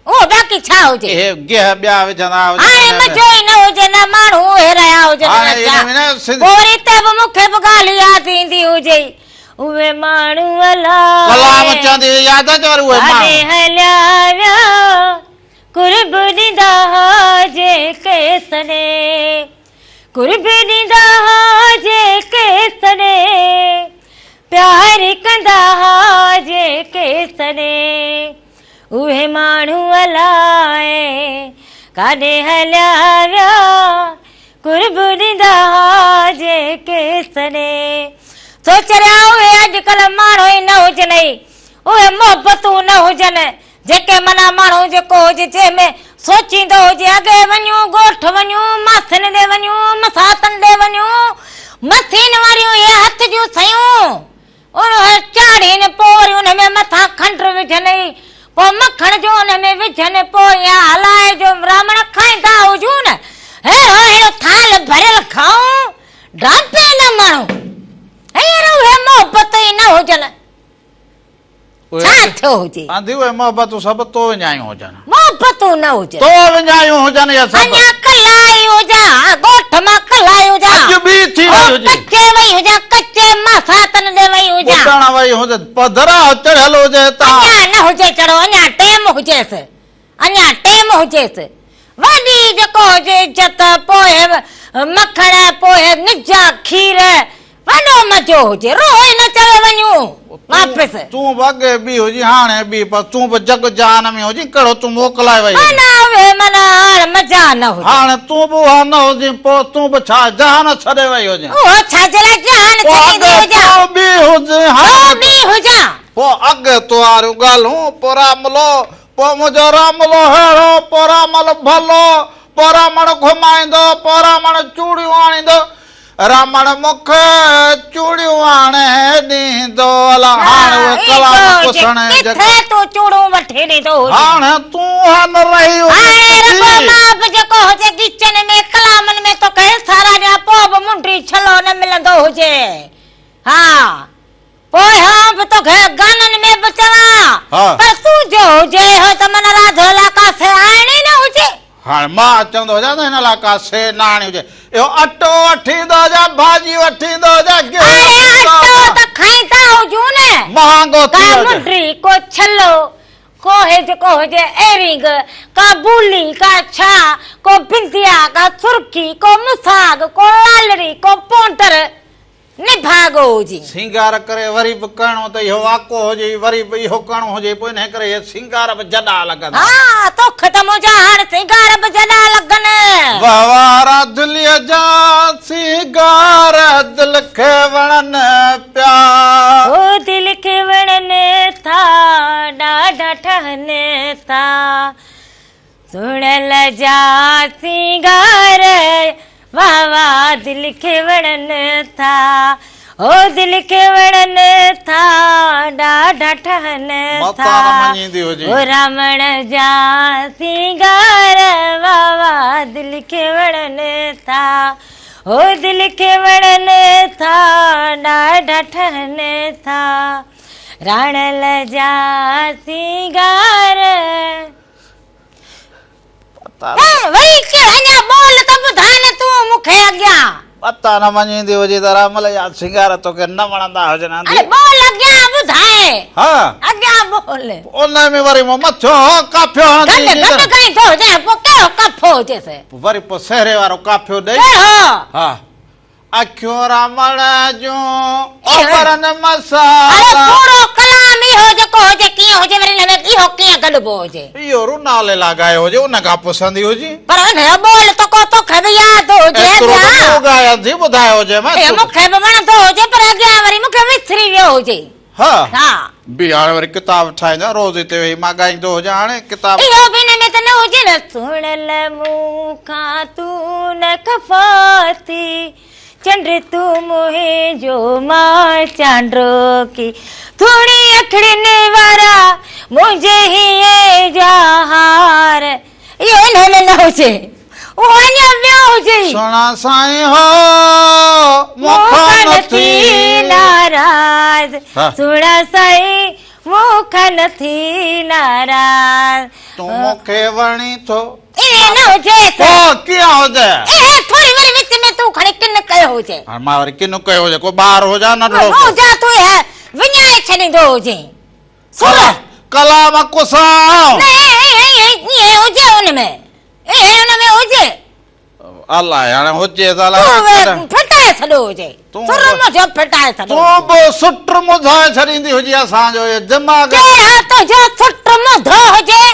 اهو باقي ڇا هجي؟ اهي گيهه ٻيا وجهندا هجن. هاڻي مزو ئي نه هجي نه ماڻهو اهي رهيا هجن نه ڇا. پوء وري ته به مون کي به ڳالهه ياد ايندي هجي. اهي ماڻهو الاء. ڪلام چوندي هئي ياد اچي وري اهي ماڻهو. ڪاڏي هليا ويا قرب ڏيندا ها جيڪي سڏي قرب ڏيندا ها جيڪي سڏي پيار ڪندا ها جيڪي سڏي. اهي ماڻهو الائي ڪاڏي هليا ويا، قرب ڏيندا ها جيڪي سڏي. سوچ رهيا اهي اڄڪلهه ماڻهو ئي نه هجن ئي، اهي محبتون نه هجن، جيڪي معنيٰ ماڻهو جيڪو هجي جنهن ۾ سوچيندو هجي اڳي وڃون ڳوٺ وڃون ماسين ڏي وڃون مساتن ڏي وڃون مسين واريون اهي هٿ جون سيون اهي چاڙهين پوء وري ان ۾ مٿان کنڊ وجهن ۽ پوء مکڻ جو ان ۾ وجهن پوء اها هلائي جو براهمڻ کائيندا هجون ههڙو ههڙو ٿالهه ڀريل کائون ڊاپي نه ماڻهو هينئر اهي محبتون ئي نه هجن ڇا ٿيو هجي. آنڌي اهي محبتون سڀ تو وڃايون هجن. محبتون نه هجن. تو وڃايون هجن اهي سڀ. اڃا ڪلهه آئي هجان ڳوٺ مان ڪلهه آئي هجان. اڄ ٻي ٿي وئي هجي. ڪچي وئي هجان ڪچي ماساتن ڏي وئي هجان. ٻڏڻ وئي هجي پڌرا چڙهيل هجي هتان. اڃا نه هجي چڙهو اڃا ٽيم هجيس اڃا ٽيم هجيس. وڏي جيڪو هجي عزت، پوء مکڻ، پوء نجا کير، وڏو مزو هجي، روح ئي نه چوي وڃون واپس. تون به اڳي ٻي هجين هاڻي ٻي، پر تون به جڳ جهان ۾ هجين، ڪهڙو تون موڪلائي وئي هجين. معنيٰ اهي معنيٰ هاڻ مزا نه هجي. هاڻي تون به اها نه هجين، پوء تون به ڇا جهان ڇڏي وئي هجين. اهو ڇا جي لاء جهان پوء ڇڏيندي اڳي هجان. تون ٻي هجين هاڻي. تون ٻي هجان. پوء اڳي تو واريون ڳالهيون، پوء راملو، پوء منهنجو راملو ههڙو، پوء رامل ڀلو، پوء رامڻ گهمائيندو، پوء رامڻ چوڙيون آڻيندو. رامڻ مون کي چوڙيون آڻي ڏيندو. الا هاڻ اهي ڪلام پسڻ جي. ڪٿي تون چوڙون وٺي ڏيندو هجين. هاڻ تون اها نه رهي هجين. هاڻي رڳو مان به جيڪو هجي ڳچن ۾ ڪلامن ۾ توکي سارا ڏيان پوء به منڊي ڇلو نه ملندو هجي. ها پوء آئون به توکي گانن ۾ به چوان پر تون جو هجي هو ته من راڌو لاء ڪا شيء آڻڻي نه هجي. هاڻي مان چوندو هجان ته هن لاء ڪا شيء نه آڻي هجي. اهو اٽو وٺي ايندو هجان، ڀاڄي وٺي ايندو هجان، گيهه هاڻي وٺي ايندو اٽو هجان. ته کائيندا هجون نه. مهانگو ٿي ڪا ويو هجي. منڊي، ڪو ڇلو، ڪو هي جيڪو هجي ايرنگ، ڪا بولي، ڪا ڇا، ڪو بنديا، ڪا سرخي، ڪو مساڳ، ڪو لالڙي، ڪو پونڊر. نڀاڳو هجي. سينگار ڪري وري به ڪرڻو ته اهو واقعو هجي، وري به اهو ڪرڻو هجي، پوء انهيء ڪري اهي سينگار به جڏا لڳندا. ها، توکي ته منهنجا هاڻ سينگار به جڏا لڳن. واه واه راڌليء جا سينگار دل کي وڻن پيا. هو دل کي وڻن ٿا، ڏاڍا ٺهن ٿا. سهڻل جا سينگار واه واه دل کي وڻن ٿا او دل کي وڻن ٿا ڏاڍا ٺهن ٿا او رامڻ جا سينگار واه واه دل کي وڻن ٿا او دل کي وڻن ٿا ڏاڍا ٺهن ٿا راڻل جا سينگار. وري ڪهڙا اڃا ٻول ته ٻڌاء نه تون مون کي اڳيان. پتا نه مڃيندي هجي ته رامل جا سينگار توکي نه وڻندا هجن انڌي. اڙي ٻول اڳيان ٻڌاء. ها. اڳيان ٻول. ان ۾ وري مون مٿو ڪاڦيو هڻندي گڏ گڏ ڳائيندو هجين پوء ڪهڙو ڪاڦو هجيس. وري پوء سهري وارو ڪاڦيو ڏئي. ڪهڙو؟ ها. اکيون رامڻ جون اوپرن مسالا. اڙي پورو ڪلام اهو جيڪو هجي ڪيئن هجي وري ان ۾ اهو ڪيئن گڏبو هجي. اهو رونا ليلا ڳايو هجي ان کان پسندي هجي. پر ان جو ٻول ته ڪو توکي به ياد هجي ايترو ته اڳيان. مون ڳايان ٿي ٻڌايو هجي مان. اهو مون کي به وڻندو هجي پر اڳيان وري مون کي وسري ويو هجي. ها. ها. به هاڻي وري ڪتاب ٺاهيندو آهيان روز هتي ويهي مان ڳائيندو هجان هاڻي ڪتاب. اهو به ان ۾ ته نه هجي نه. سهڻل مون کان تون نه خفا ٿي چنڊ تون منهنجو مان چانڊوڪي ٿوڻي اکڙين وارا منهنجي هينئين جا هار اهو انهي ۾ نه هجي اهو اڃا ٻيو هجي. سهڻا سائين هو مون کان نه ٿي ناراض سهڻا سائين مون کان نه ٿي ناراض. تون مون کي وڻين ٿو. ائين نه هجي. پوء ڪيئن هجي؟ اهي ٿوري وري وچ ۾ تون کڻي ڪن ڪيو هجي. هاڻي مان وري ڪن ڪيو هجي ڪو ٻار هجان ننڍڙو. منهنجا تون اهي وڃائي ڇڏيندو هجين. سر. ڪلام ڪسان. نه ائين هجي ان ۾ ائين ان ۾ هجي. الائي هاڻي هجي ته الائي تون ڦٽائي ڇڏيو هجي. سر منهنجو ڦٽائي ڇڏيو. تون به سٽ مڌائي ڇڏيندي هجي اسان جو اهي دماغ. ڪهڙا تنهنجو سٽ مڌو هجي.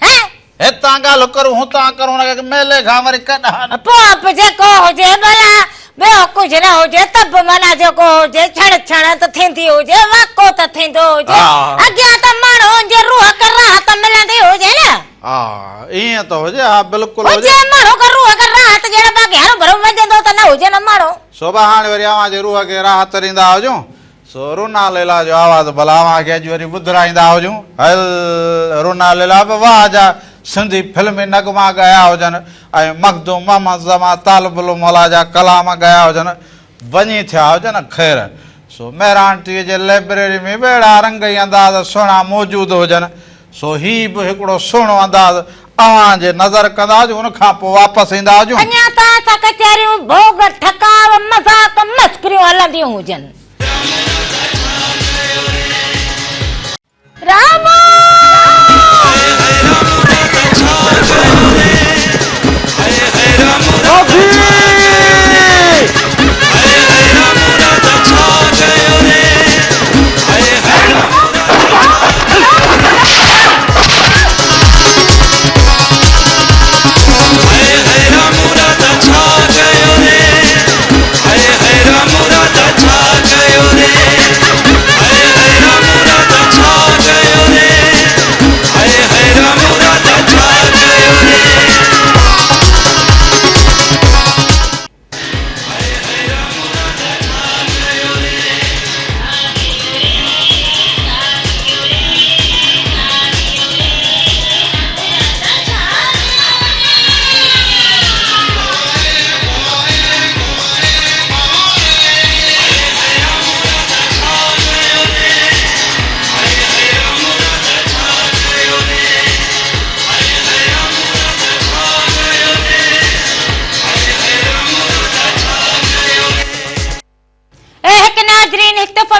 هين. هتان ڳالهه ڪرون هتان ڪرون ان کي ميلي کان وري ڪڏهن. پوء به جيڪو هجي ڀلا ٻيو ڪجهه نه هجي ته به معنيٰ جيڪو هجي ڇڻ ڇڻ ته ٿيندي هجي واڪو ته ٿيندو هجي اڳيان ته ماڻهن جي روح کي راحت ملندي هجي نه. ها ائين ته هجي ها بلڪل هجي. هجي ماڻهو کي روح کي راحت ڄڻ باقي هروڀرو وڄندو ته نه هجي نه ماڻهو. سوڀا هاڻي وري اوهان جي روح کي راحت ڏيندا هجون. سو رونا ليلا جو آواز ڀلا اوهان کي اڄ وري ٻڌرائيندا هجون. هل رونا ليلا به واهه جا سنڌي فلمي نغما ڳايا هجن ۽ مخدوم محمد زمان طالب الموليٰ جا ڪلام ڳايا هجن، وڃي ٿيا هجن خير. سو مهراڻ ٽي وي جي لئبريري ۾ به اهڙا رنگ ۽ انداز سهڻا موجود هجن. سو هي به هڪڙو سهڻو انداز اوهان جي نظر ڪندا هجون ان کان پوء واپس ايندا هجون. اڃا ته اسان ڪچهريون، ڀوڳ، ٺڪاء، مذاق، مسخريون هلنديون هجن. رامو!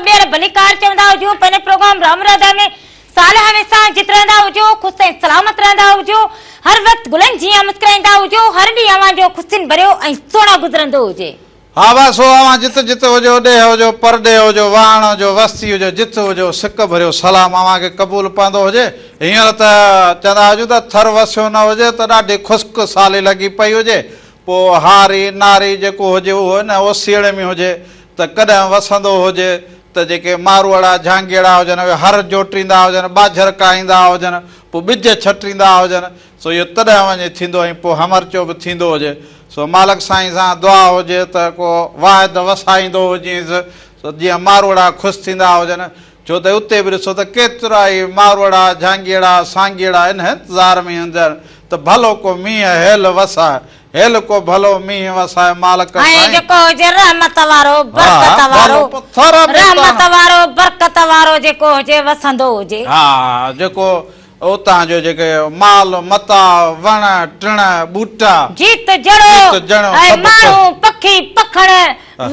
ٻيهر ڀليڪار چوندا هجون پنهنجي پروگرام رام راڌا ۾ سال هميشه جت رهندا هجو خوش ۽ سلامت رهندا هجو هر وقت گلن جيان مسڪرائيندا هجو هر ڏينهن اوهان جو خوشين ڀريو ۽ سهڻو گذرندو هجي. ها ڀا سو اوهان جت جت هجو ڏيهه هجو پرڏيهه هجو واهڻ هجو وستي هجو جت هجو سڪ ڀريو سلام اوهان کي قبول پوندو هجي هينئر ته چوندا هجون ته ٿر وسيو نه هجي ته ڏاڍي خشڪ سالي لڳي پئي هجي پوء هاري ناري جيڪو هجي اهو ان اوسيئڙي ۾ هجي ته ڪڏهن وسندو هجي ته جيڪي ماروئڙا جهانگيئڙا هجن اهي هر جوٽيندا هجن، ٻاجهر ڪاهيندا هجن، پوء ٻج ڇٽيندا هجن، سو اهو تڏهن وڃي ٿيندو ۽ پوء همرچو به ٿيندو هجي. سو مالڪ سائين سان دعا هجي ته ڪو واحد وسائيندو هجينس، سو جيئن ماروئڙا خوش ٿيندا هجن. ڇو ته اتي به ڏسو ته ڪيترائي ماروئڙا، جهانگيئڙا، سانگيئڙا ان انتظار ۾ هجن ته ڀلو ڪو مينهن هيل وساء، هيل ڪو ڀلو مينهن وساء مالڪ ۽ سائين. جيڪو هجي رحمت وارو، برڪت ها، وارو، ڀلو پٿر به رحمت تان. وارو، برڪت وارو جيڪو هجي وسندو هجي. ها، جيڪو اتان جو جيڪي مال، متاع، وڻ، ٽڻ، ٻوٽا. جيت جڻو جيت جڻو ۽ سڀ ماڻهو، پکي پکڻ،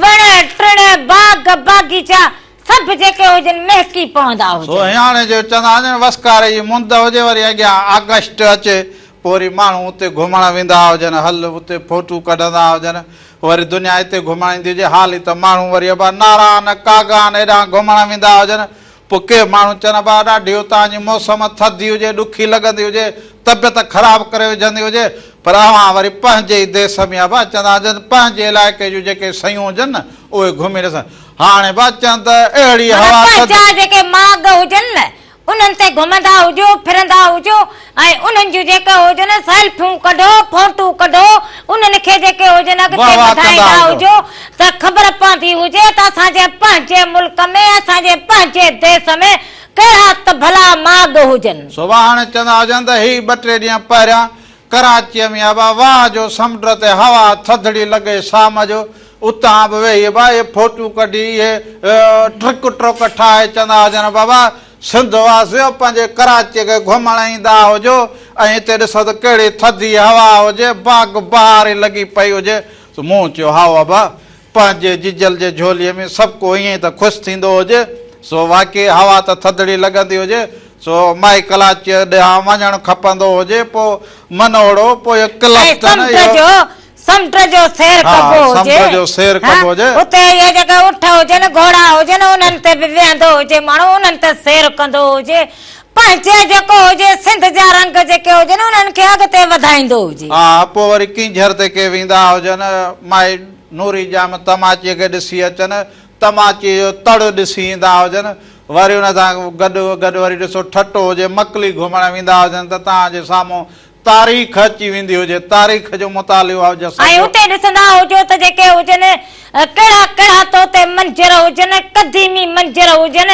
وڻ، ٽڻ، باغ، باغيچا سڀ جيڪي هجن مهڪي پوندا سو هجن. هياڻي جو چوندا هجن وسڪاري جي مند هجي وري اڳيان آگسٽ اچي پوء وري ماڻهو اتي گهمڻ ويندا هجن هل اتي فوٽو ڪڍندا هجن وري دنيا اتي گهمڻ ايندي هجي حالي ته ماڻهو وري ابا ناران ڪاغان ايڏانهن گهمڻ ويندا هجن پوء ڪي ماڻهو چون ابا ڏاڍي اتان جي موسم ٿڌي هجي ڏکي لڳندي هجي طبيعت خراب ڪري وجهندي هجي پر اوهان وري پنهنجي ئي ديس ۾ ابا چوندا هجن پنهنجي علائقي جون جيڪي شيون هجن نه اهي گهمي ڏسن هاڻي به چون ته اهڙي معنيٰ هوا ٿڌ. پنهنجا جيڪي ماڳ هجن نه انهن تي گهمندا هجو ڦرندا هجو ۽ انهن جون جيڪي هجن سيلفيون ڪڍو فوٽو ڪڍو انهن کي جيڪي هجن اڳتي واهه واهه ڪندا وڌائيندا هجو. هجو ته خبر پوندي هجي ته اسان جي پنهنجي ملڪ ۾ اسان جي پنهنجي ديس ۾ ڪهڙا ته ڀلا ماڳ هجن. سو هاڻي چوندا هجن ته هي ٻه ٽي ڏينهن پهريان ڪراچيء ۾ ابا واهه جو سمنڊ تي هوا ٿڌڙي لڳي شام جو اتان به ويهي ابا اهي فوٽو ڪڍي اهي ٽرڪ ٽرڪ ٺاهي چوندا هجن بابا سنڌ واسيو پنهنجي ڪراچيء کي گهمڻ ايندا هجو ۽ هتي ڏسو ته ڪهڙي ٿڌي هوا هجي باغ بهاري لڳي پئي هجي سو مون چيو هائو ابا پنهنجي جيجل جي جهوليء ۾ سڀ ڪو ائين ئي ته خوش ٿيندو هجي، سو واقعي هوا ته ٿڌڙي لڳندي هجي، سو مائي ڪلاچيء ڏانهن وڃڻ کپندو هجي، پوء منوڙو، پوء اهو ۽ ڪلفٽن، سمنڊ اهو. جو سمنڊ جو سير ها، ڪبو هجي. سمنڊ جو سير ها، ڪبو هجي. اتي اهي جيڪي اٺ هجن، گهوڙا هجن، انهن تي به ويهندو هجي ماڻهو، انهن تي سير ڪندو هجي. پنهنجي جيڪو هجي سنڌ جا رنگ جيڪي هجن، انهن کي اڳتي وڌائيندو هجي. ها، پوء وري ڪينجهر تي ڪي ويندا هجن، مائي نوري ڄام تماچيء کي ڏسي اچن، تماچيء جو تڙ ڏسي ايندا هجن، وري ان سان گڏ گڏ وري ڏسو ٺٽو هجي، مڪلي گهمڻ ويندا هجن ته توهان جي سامهون تاريخ اچي ويندي هجي، تاريخ جو مطالعو هجي ۽ سڄو. اتي ڏسندا هجو ته جيڪي هجن ڪهڙا ڪهڙا ته اتي منظر هجن، قديمي منظر هجن،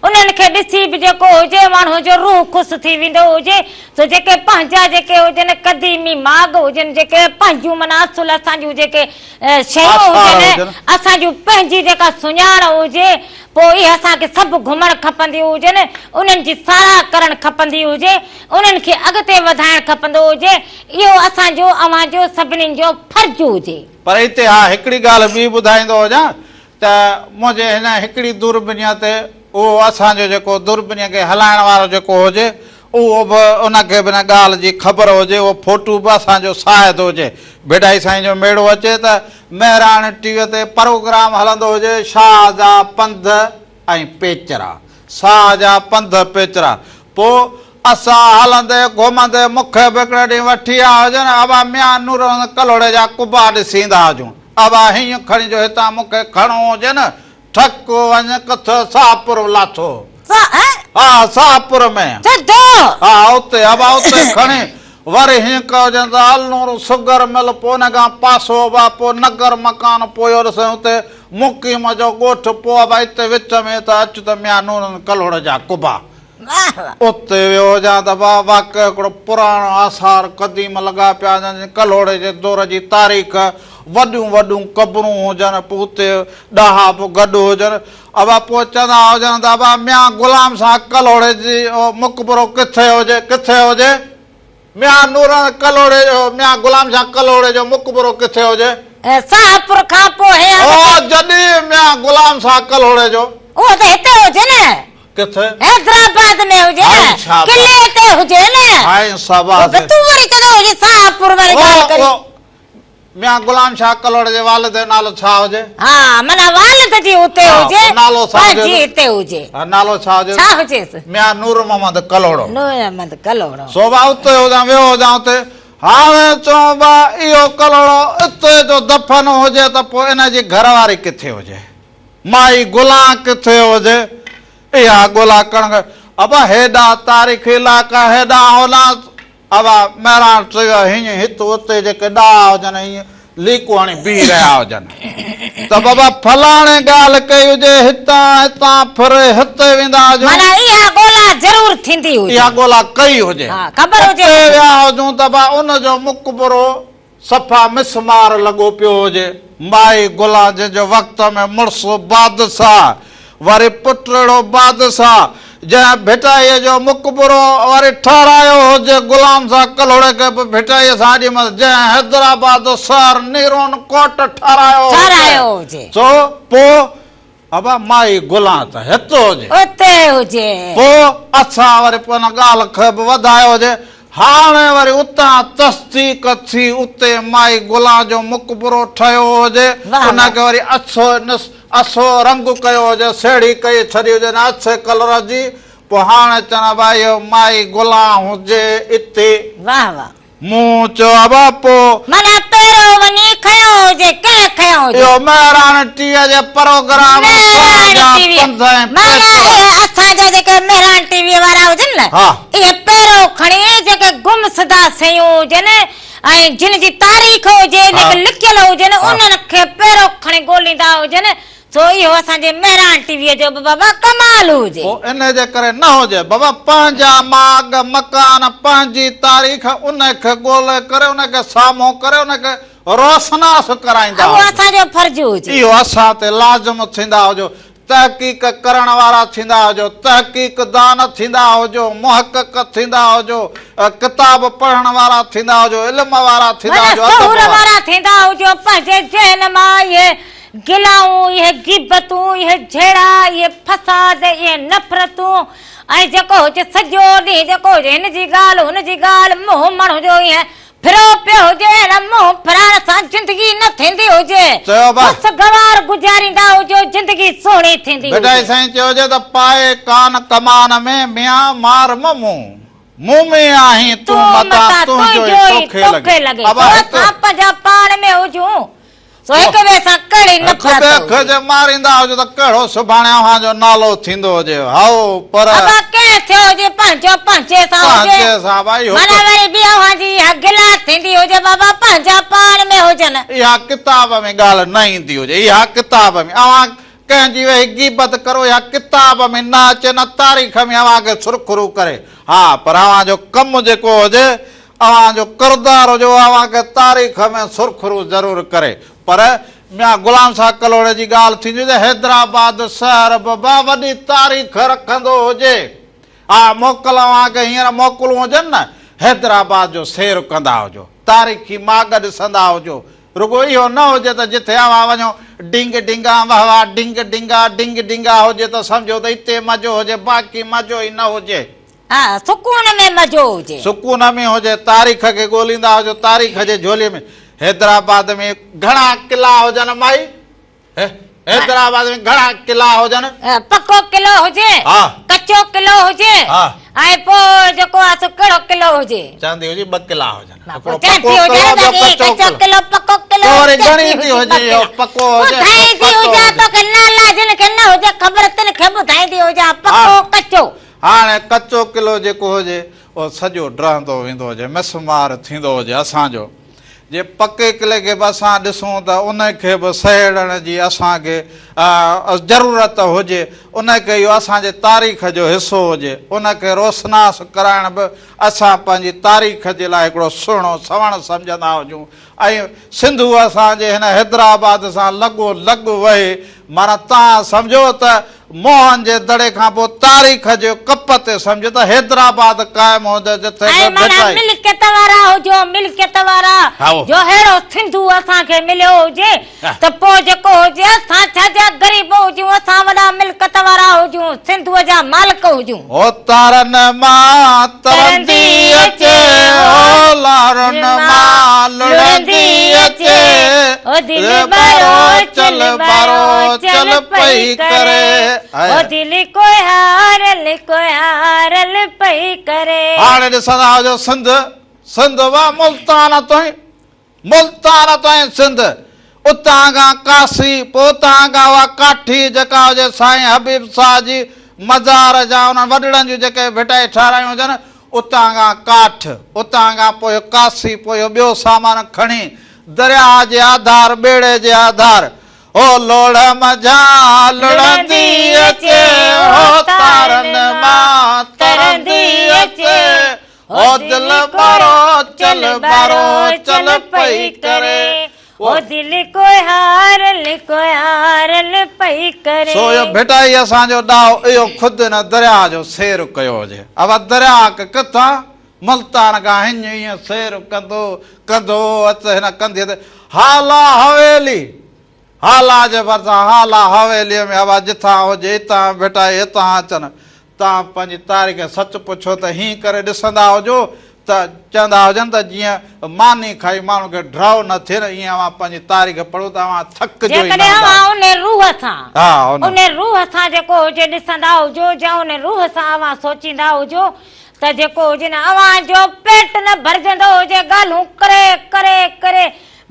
انهن کي ڏسي به جيڪو هجي ماڻهوء جو روح خوش ٿي ويندو هجي، سو جيڪي پنهنجا جيڪي هجن قديمي ماڳ هجن، جيڪي پنهنجون معنيٰ اصل اسان جون جيڪي شيون آثار هجن، هجن. اسان جون پنهنجي جيڪا سڃاڻ هجي، پوء اهي اسان کي سڀ گهمڻ کپنديون هجن، انهن جي ساراهه ڪرڻ کپندي هجي، انهن کي اڳتي وڌائڻ کپندو هجي، اهو اسان جو اوهان جو سڀني جو فرض هجي. پر اتي ها هڪڙي ڳالهه ٻي ٻڌائيندو هجان ته منهنجي هن هڪڙي دوربينيء تي اهو اسان جو جيڪو دوربينيء کي هلائڻ وارو جيڪو هجي اهو به ان کي به ان ڳالهه جي خبر هجي اهو فوٽو به اسان جو شاهد هجي. ڀيڏائي سائين جو ميڙو اچي ته مهراڻ ٽي وي تي پروگرام هلندو هجي شاهه جا پنڌ ۽ پيچرا ساهه جا پنڌ پيچرا پوء اسان هلندي گهمندي مون کي به هڪڙي ڏينهن وٺي آيا هجن ابا ميان نورالحسن ڪلهوڙي جا قبا ڏسي ايندا هجون ابا هيئن کڻي جو هتان مون کي کڻو هجي نه ٺڪ وڃ ڪٿ ساهپور لاٿو ها ساهپور ۾ ها اتي ابا اتي کڻي وري هيئن ڪيو هجن ته النور سگر مل پوء ان کان پاسو ابا پوء نگر مڪان پوء اهو ڏسين اتي مقيم جو ڳوٺ پوء ابا اتي وچ ۾ ته اچ ته ميان نورالحسن ڪلهوڙي جا قبا اتي ويو هجان ته ابا واقعي هڪڙو پراڻو آثار قديم لڳا پيا هجن جن ڪلهوڙي جي دور جي تاريخ وڏيون وڏيون قبرون هجن پوء اتي ڏاها به گڏ هجن ابا پوء چوندا هجن ته ابا ميان غلام شاهه ڪلهوڙي جي مقبرو ڪٿي هجي ڪٿي هجي ميان نورڻ ڪلهوڙي جو ميان غلام شاهه ڪلهوڙي جو مقبرو ڪٿي هجي. شاهپور کان پوء هي او جڏهن ميان غلام شاهه ڪلهوڙي جو. اهو ته هتي هجي نه. ڪٿي؟ حيدرآباد ۾ هجي نه. قلعي تي هجي نه. هائي شاباس. تون وري چوندو هجي شاهپور واري ڳالهه ڪري. ميان غلام شاهه ڪلهوڙي جي والد جو نالو ڇا هجي؟ ها معنيٰ والد جي اتي هجي نالو ڇا هجي؟ پنهنجي هتي هجي. ها نالو ڇا هجي؟ ڇا هجيس؟ ميان نور محمد ڪلهوڙو. نور محمد ڪلهوڙو. سو با اتي هجان ويو هجان اتي هاڻي چون با اهو ڪلهوڙو اتي جو دفن هجي ته پوء ان جي گهر واري ڪٿي هجي؟ مائي گلان ڪٿي هجي؟ اها ڳولا ڪرڻ ابا هيڏا تاريخي علائقا هيڏانهن هوڏانهن ابا مهراڻ چيو هينئن هت اتي جيڪي ڏاها هجن هينئن ليڪو هڻي بيهي رهيا هجن ته بابا فلاڻي ڳالهه ڪئي هجي هتان هتان ڦري هتي ويندا هجون. معنيٰ اها ڳولا ضرور ٿيندي هجي. اها ڳولا ڪئي هجي. ها خبر هجي. اتي ويا هجون ته ابا ان جو مقبرو صفا مسمار لڳو پيو هجي. مائي گلان جنهن جو وقت ۾ مڙس بادشاهه وري پٽڙو بادشاهه جنهن ڀٽائيء جو مقبرو وري ٺهرايو هجي غلام شاهه ڪلهوڙي کي به ڀٽائيء سان اڏي مس جنهن حيدرآباد شهر نيرون ڪوٽ ٺهرايو هجي سو پوء ابا مائي گلان ته هت هجي. اتي هجي. پوء اسان وري پوء ان ڳالهه کي به وڌايو هجي. هاڻي وري اتان تصديق ٿي اتي مائي گلان جو مقبرو ٺهيو هجي. ان کي وري اڇو اڇو رنگ ڪيو هجي، سيڙهي ڪئي ڇڏي هجي ان اڇي ڪلر جي. پوء هاڻي چون ابا اهو مائي گلان هجي اتي. واه واه. مون چيو ابا پوء. معنيٰ پيرو وڃي کنيو هجي، ڪنهن کنيو هجي؟ اهو مهراڻ ٽي ويء جي پروگرام مهراڻ جا ٽي وي پنڌ ۽ معنيٰ پيترا. اهي اسان جا جيڪي مهراڻ ٽي ويء وارا هجن نه، اهي پيرو کڻي جيڪي گم شده شيون هجن ۽ جن جي تاريخ هجي، جيڪي لڪيل هجن، انهن کي پيرو کڻي ڳوليندا هجن. سو اهو اسان جي مهراڻ ٽي ويء جو به بابا ڪمال هجي. پوء انهيء جي ڪري نه هجي. بابا پنهنجا ماڳ مڪان، پنهنجي تاريخ، انهيء کي ڳولي ڪري، انهيء کي سامهون ڪري، انهيء کي روشناس ڪرائيندا اهو هجو. اسان جو فرض هجي. اهو اسان تي لازم ٿيندا هجو. تحقيق ڪرڻ وارا ٿيندا هجو، تحقيق دان ٿيندا هجو، محقق ٿيندا هجو، ڪتاب پڙهڻ وارا ٿيندا هجو، علم وارا ٿيندا معنيٰ هجو، ادب شعور وارا. وارا ٿيندا هجو، پنهنجي ذهن مان اهي گلائون، اهي غيبتون، اهي جهيڙا، اهي فساد، اهي نفرتون ۽ جيڪو هجي سڄو ڏينهن جيڪو هجي هن جي ڳالهه هن جي ڳالهه منهن ماڻهو جو ائين ڦريو پيو هجي هن منهن ڦرائڻ سان زندگي نه ٿيندي هجي چيو با. خوشگوار گذاريندا هجو زندگي سهڻي ٿيندي هجي. ڀٽائي سائين چيو هجي ته پائي ڪان ڪمان ۾ ميان مار م مون، مون ۾ آهين تون متان تنهنجو ئي توکي لڳي. ابا اسان پنهنجا پاڻ ۾ هجون سو هڪ ٻئي سان ڪهڙي نفرت هڪ ٻئي کي هجي. جي ماريندا هجو ته ڪهڙو سڀاڻي اوهان جو نالو ٿيندو هجي. هائو پر. ابا ڪنهن ٿيو هجي پنهنجو پنهنجي سان هجي. پنهنجي سان ابا اهو معنيٰ وري به اوهان جي اها گلا ٿيندي هجي بابا پنهنجا پاڻ ۾ هجن. اها ڪتاب ۾ ڳالهه نه ايندي هجي. اها ڪتاب ۾ اوهان ڪنهن جي ويهي غيبت ڪرو اها ڪتاب ۾ نه اچي نه تاريخ ۾ اوهان کي سرخرو ڪري. ها پر اوهان جو ڪم جيڪو هجي اوهان جو ڪردار هجي اهو اوهان کي تاريخ ۾ سرخرو ضرور ڪري. پر ميان غلام شاهه ڪلهوڙي جي ڳالهه ٿيندي ته حيدرآباد شهر به با وڏي تاريخ رکندو هجي. ها موڪل اوهان کي هينئر موڪلون هجن نه حيدرآباد جو سير ڪندا هجو. تاريخي ماڳ ڏسندا هجو. رڳو اهو نه هجي ته جٿي اوهان وڃو ڊنگ ڊنگا وهه واه ڊنگ ڊنگا ڊنگ ڊنگا هجي ته سمجهو ته اتي مزو هجي باقي مزو ئي نه هجي. ها سڪون ۾ مزو هجي. سڪون ۾ هجي، تاريخ کي ڳوليندا هجو، تاريخ جي جهولي ۾. حيدرآباد ۾ گهڻا قلعا هجن مائي؟ حيدرآباد ۾ گهڻا قلعا هجن؟ پڪو قلعو هجي، ڪچو قلعو هجي ۽ پوء جيڪو آهي سو ڪهڙو قلعو هجي؟ چوندي هجي ٻه قلعا هجن. هڪڙو چوندي پڪو هجي قلعو نه ٻيو ته ڪچو ڪچو قلعو. قلعو پڪو قلعو پوء وري چوندي ڳڻيندي هجي ٻه هجي اهو قلعا. پڪو هجي ٻڌائيندي ڪچو هجان هجي. توکي نالا جن کي نه هجي خبر تن کي ٻڌائيندي هجان پڪو ڪچو. هاڻي ڪچو قلعو جيڪو هجي اهو سڄو ڊهندو ويندو هجي، مسمار ٿيندو هجي. اسان جو جي پڪي قلعي کي به اسان ڏسون ته ان کي به سهيڙڻ جي اسان کي ضرورت هجي، ان کي اهو اسان جي تاريخ جو حصو هجي، ان کي روشناس ڪرائڻ به اسان پنهنجي تاريخ جي لاء هڪڙو سهڻو سوڻ سمجهندا هجون ۽ سنڌو اسان جي هن حيدرآباد سان لڳو لڳ وهي، معنيٰ توهان سمجهو ته. موهن جي دڙي کان پوء تاريخ جي ڪپ تي سمجهه ته حيدرآباد قائم هوندي جٿي ۽ به معنيٰ ڀٽائي. ملڪيت وارا هجو، ملڪيت وارا، جو ههڙو سنڌو اسان کي مليو هجي ته پوء جيڪو هجي اسان ڇا جا غريب هجون، اسان وڏا ملڪيت وارا هجون، سنڌوء جا مالڪ هجون. هو تارن مان ترندي اچي، هو لارن مان لڙندي اچي، او دل ٻاروچل ٻاروچل پئي ڪري. او دل ڪوهيارل ڪوهيارل پئي ڪري. هاڻي ڏسندا هجو سنڌ، سنڌ وا ملتان تائين، ملتان تائين سنڌ، اتان کان ڪاسي، پوء اتان کان اها ڪاٺي جيڪا هجي سائين حبيب شاهه جي مزار جا انهن وڏڙن جون جيڪي ڀٽائي ٺهرايون هجن، اتان کان ڪاٺ، اتان کان پوء ڪاسي، پوء ٻيو سامان کڻي درياهه جي آڌار، ٻيڙي جي آڌار، هو لوڙهه منجهان لڙهندي اچي، هو تارن مان ترندي اچي، هو دل ٻاروچل ٻاروچل پئي ڪري. هو دل ڪوهيارل ڪوهيارل پئي ڪري. سو اهو ڀٽائي اسان جو ڏاهو اهو خود هن درياهه جو سير ڪيو هجي. اها درياهه ڪٿان؟ ملتان کان هڃ ائين سير ڪندو ڪندو اچ هن ڪنڌيء تي هالا حويلي هالا جي ڀرسان هالا حويليء ۾ هوا جتان هجي اتان ڀٽائي هتان اچن تان پنهنجي تاريخ سچ پڇو ته هين ڪري ڏسندا هجو ته چوندا هجن ته جيئن ماني کائي ماڻهو کي ڍؤ نه ٿئي نه ايئن اوهان پنهنجي تاريخ پڙهو ته اوهان ٿڪجو ئي نه جيڪڏهن هوندا. اوهان انهي روح سان ها ان. انهي روح سان جيڪو هجي ڏسندا هجو يا انهي روح سان اوهان سوچيندا هجو ته جيڪو هجي نه اوهان جو پيٽ نه ڀرجندو هجي ڳالهون ڪري ڪري ڪري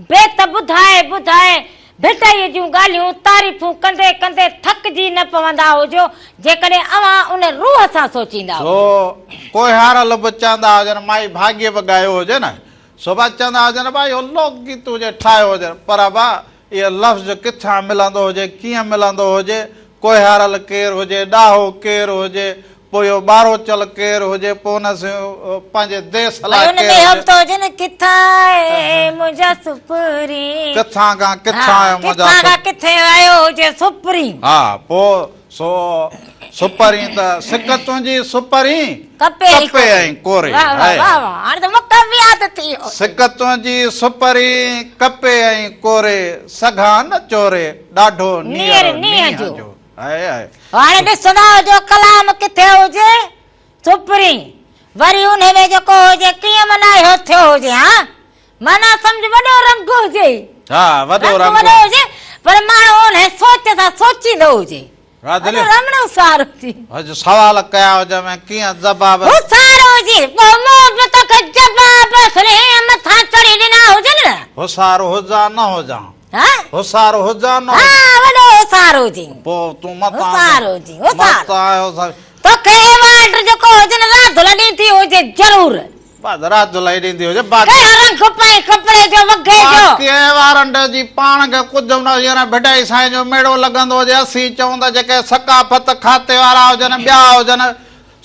بيت ٻڌائي ٻڌائي ڀٽائيء جون ڳالهيون تعريفون ڪندي ڪندي ٿڪجي نه پوندا هجو جيڪڏهن اوهان ان روح سان سوچيندا سو هجو. ڪوهيارل به چوندا هجن مائي ڀاڳيء به ڳايو هجي نه سو به چوندا هجن ڀا اهو لوڪ گيت هجي ٺاهيو هجي پر ڀا اهو لفظ ڪٿان ملندو هجي ڪيئن ملندو هجي ڪوهيارل ڪير هجي ڏاهو ڪير هجي پوء اهو ٻاروچل ڪير هجي، پوء ان سين پنهنجي ديس لاء ڀئي ان ڪير ۾ اهو هجي. به ته هجي نه ڪٿان آئي منهنجا سپرين. ڪٿان کان ڪٿان آيو منهنجا ڪٿان کان ڪٿي آيو هجي سپرين. ها پوء سو سپرين ته سڪ تنهنجي سپرين ڪپي ۽ ڪوري. واه واه واه واه هاڻي ته مون کي به ياد ٿي ويو. سڪ تنهنجي سپرين ڪپي ۽ ڪوري، سگهان نه چوري، ڏاڍو نيئر نينهن جو. هاڻي ڏسندا هجو ڪلام ڪٿي هجي سپرين وري انهي ۾ جيڪو هجي ڪيئن معنيٰ اهو ٿيو هجي ها معنيٰ سمجهه وڏو رنگ هجي ها وڏو رنگ وڏو هجي پر ماڻهو انهي سوچ سان سوچيندو هجي وڏو رمڻو سارو هجي هج سوال ڪيا هجي ۾ ڪيئن جواب هو سارو هجي پوء مون به توکي جواب سرهي مٿان چڙهي ڏنا هجن نه هو سارو هجان نه هجان ها؟ هوسار هجان نه ها وڏو هوسار هجين. پوء تون متان هوسار هجين هوسار. متان هوسار. توکي ايوارڊ جيڪو هجي نه راڌل ڏيندي هجي ضرور. بس راڌل ئي ڏيندي هجي باقي. ڪهڙو رنگ پائين ڪپڙي جو وڳي جو. باقي ايوارنڊ جي پاڻ کي ڪجهه به نه هجي نه ڀٽائي سائين جو ميڙو لڳندو هجي اسين چئون ته جيڪي ثقافت کاتي وارا هجن ٻيا هجن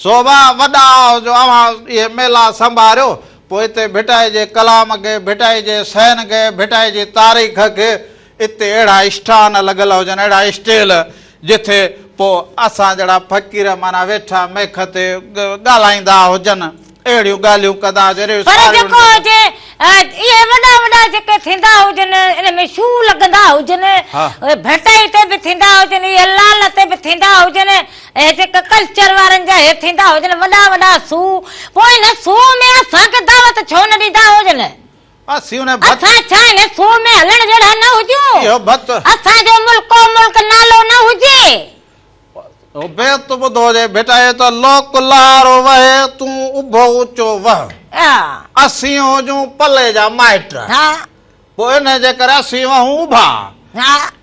سو وا وڏا آهو جو اوهان اهي ميلا سنڀاريو، پوء اتي ڀٽائي جي ڪلام کي، ڀٽائي جي سين کي، ڀٽائي جي تاريخ کي اتي اهڙا اسٽان لڳل هجن، اهڙا اسٽيل، جٿي پوء اسان جهڙا فقير معنيٰ ويٺا ميک تي ڳالهائيندا هجن، اهڙيون ڳالهيون ڪندا هجن، اهڙيون پر ساريون جيڪو هجي، اهي وڏا وڏا جيڪي ٿيندا هجن، ان ۾ شو لڳندا هجن، اهي ڀٽائي تي به ٿيندا هجن، اهي لال تي به ٿيندا هجن، اهي جيڪي ڪلچر وارن جا هي ٿيندا هجن وڏا وڏا سو پوء ان سو ۾ اسان کي دعوت ڇو نه ڏيندا هجن؟ اسين ان ڀت. اسان ڇا ان سو ۾ هلڻ جهڙا نه هجون؟ اهو ڀت. اسان جو ملڪو ملڪ نالو نه هجي؟ اهو بيت ٻڌو هجي ڀٽائي ته لوڪ لهارو وهي تون اڀو اوچو وهه. اسين هجون پلي جا مائٽ. پوء انهيء جي ڪري اسين وهون اڀا.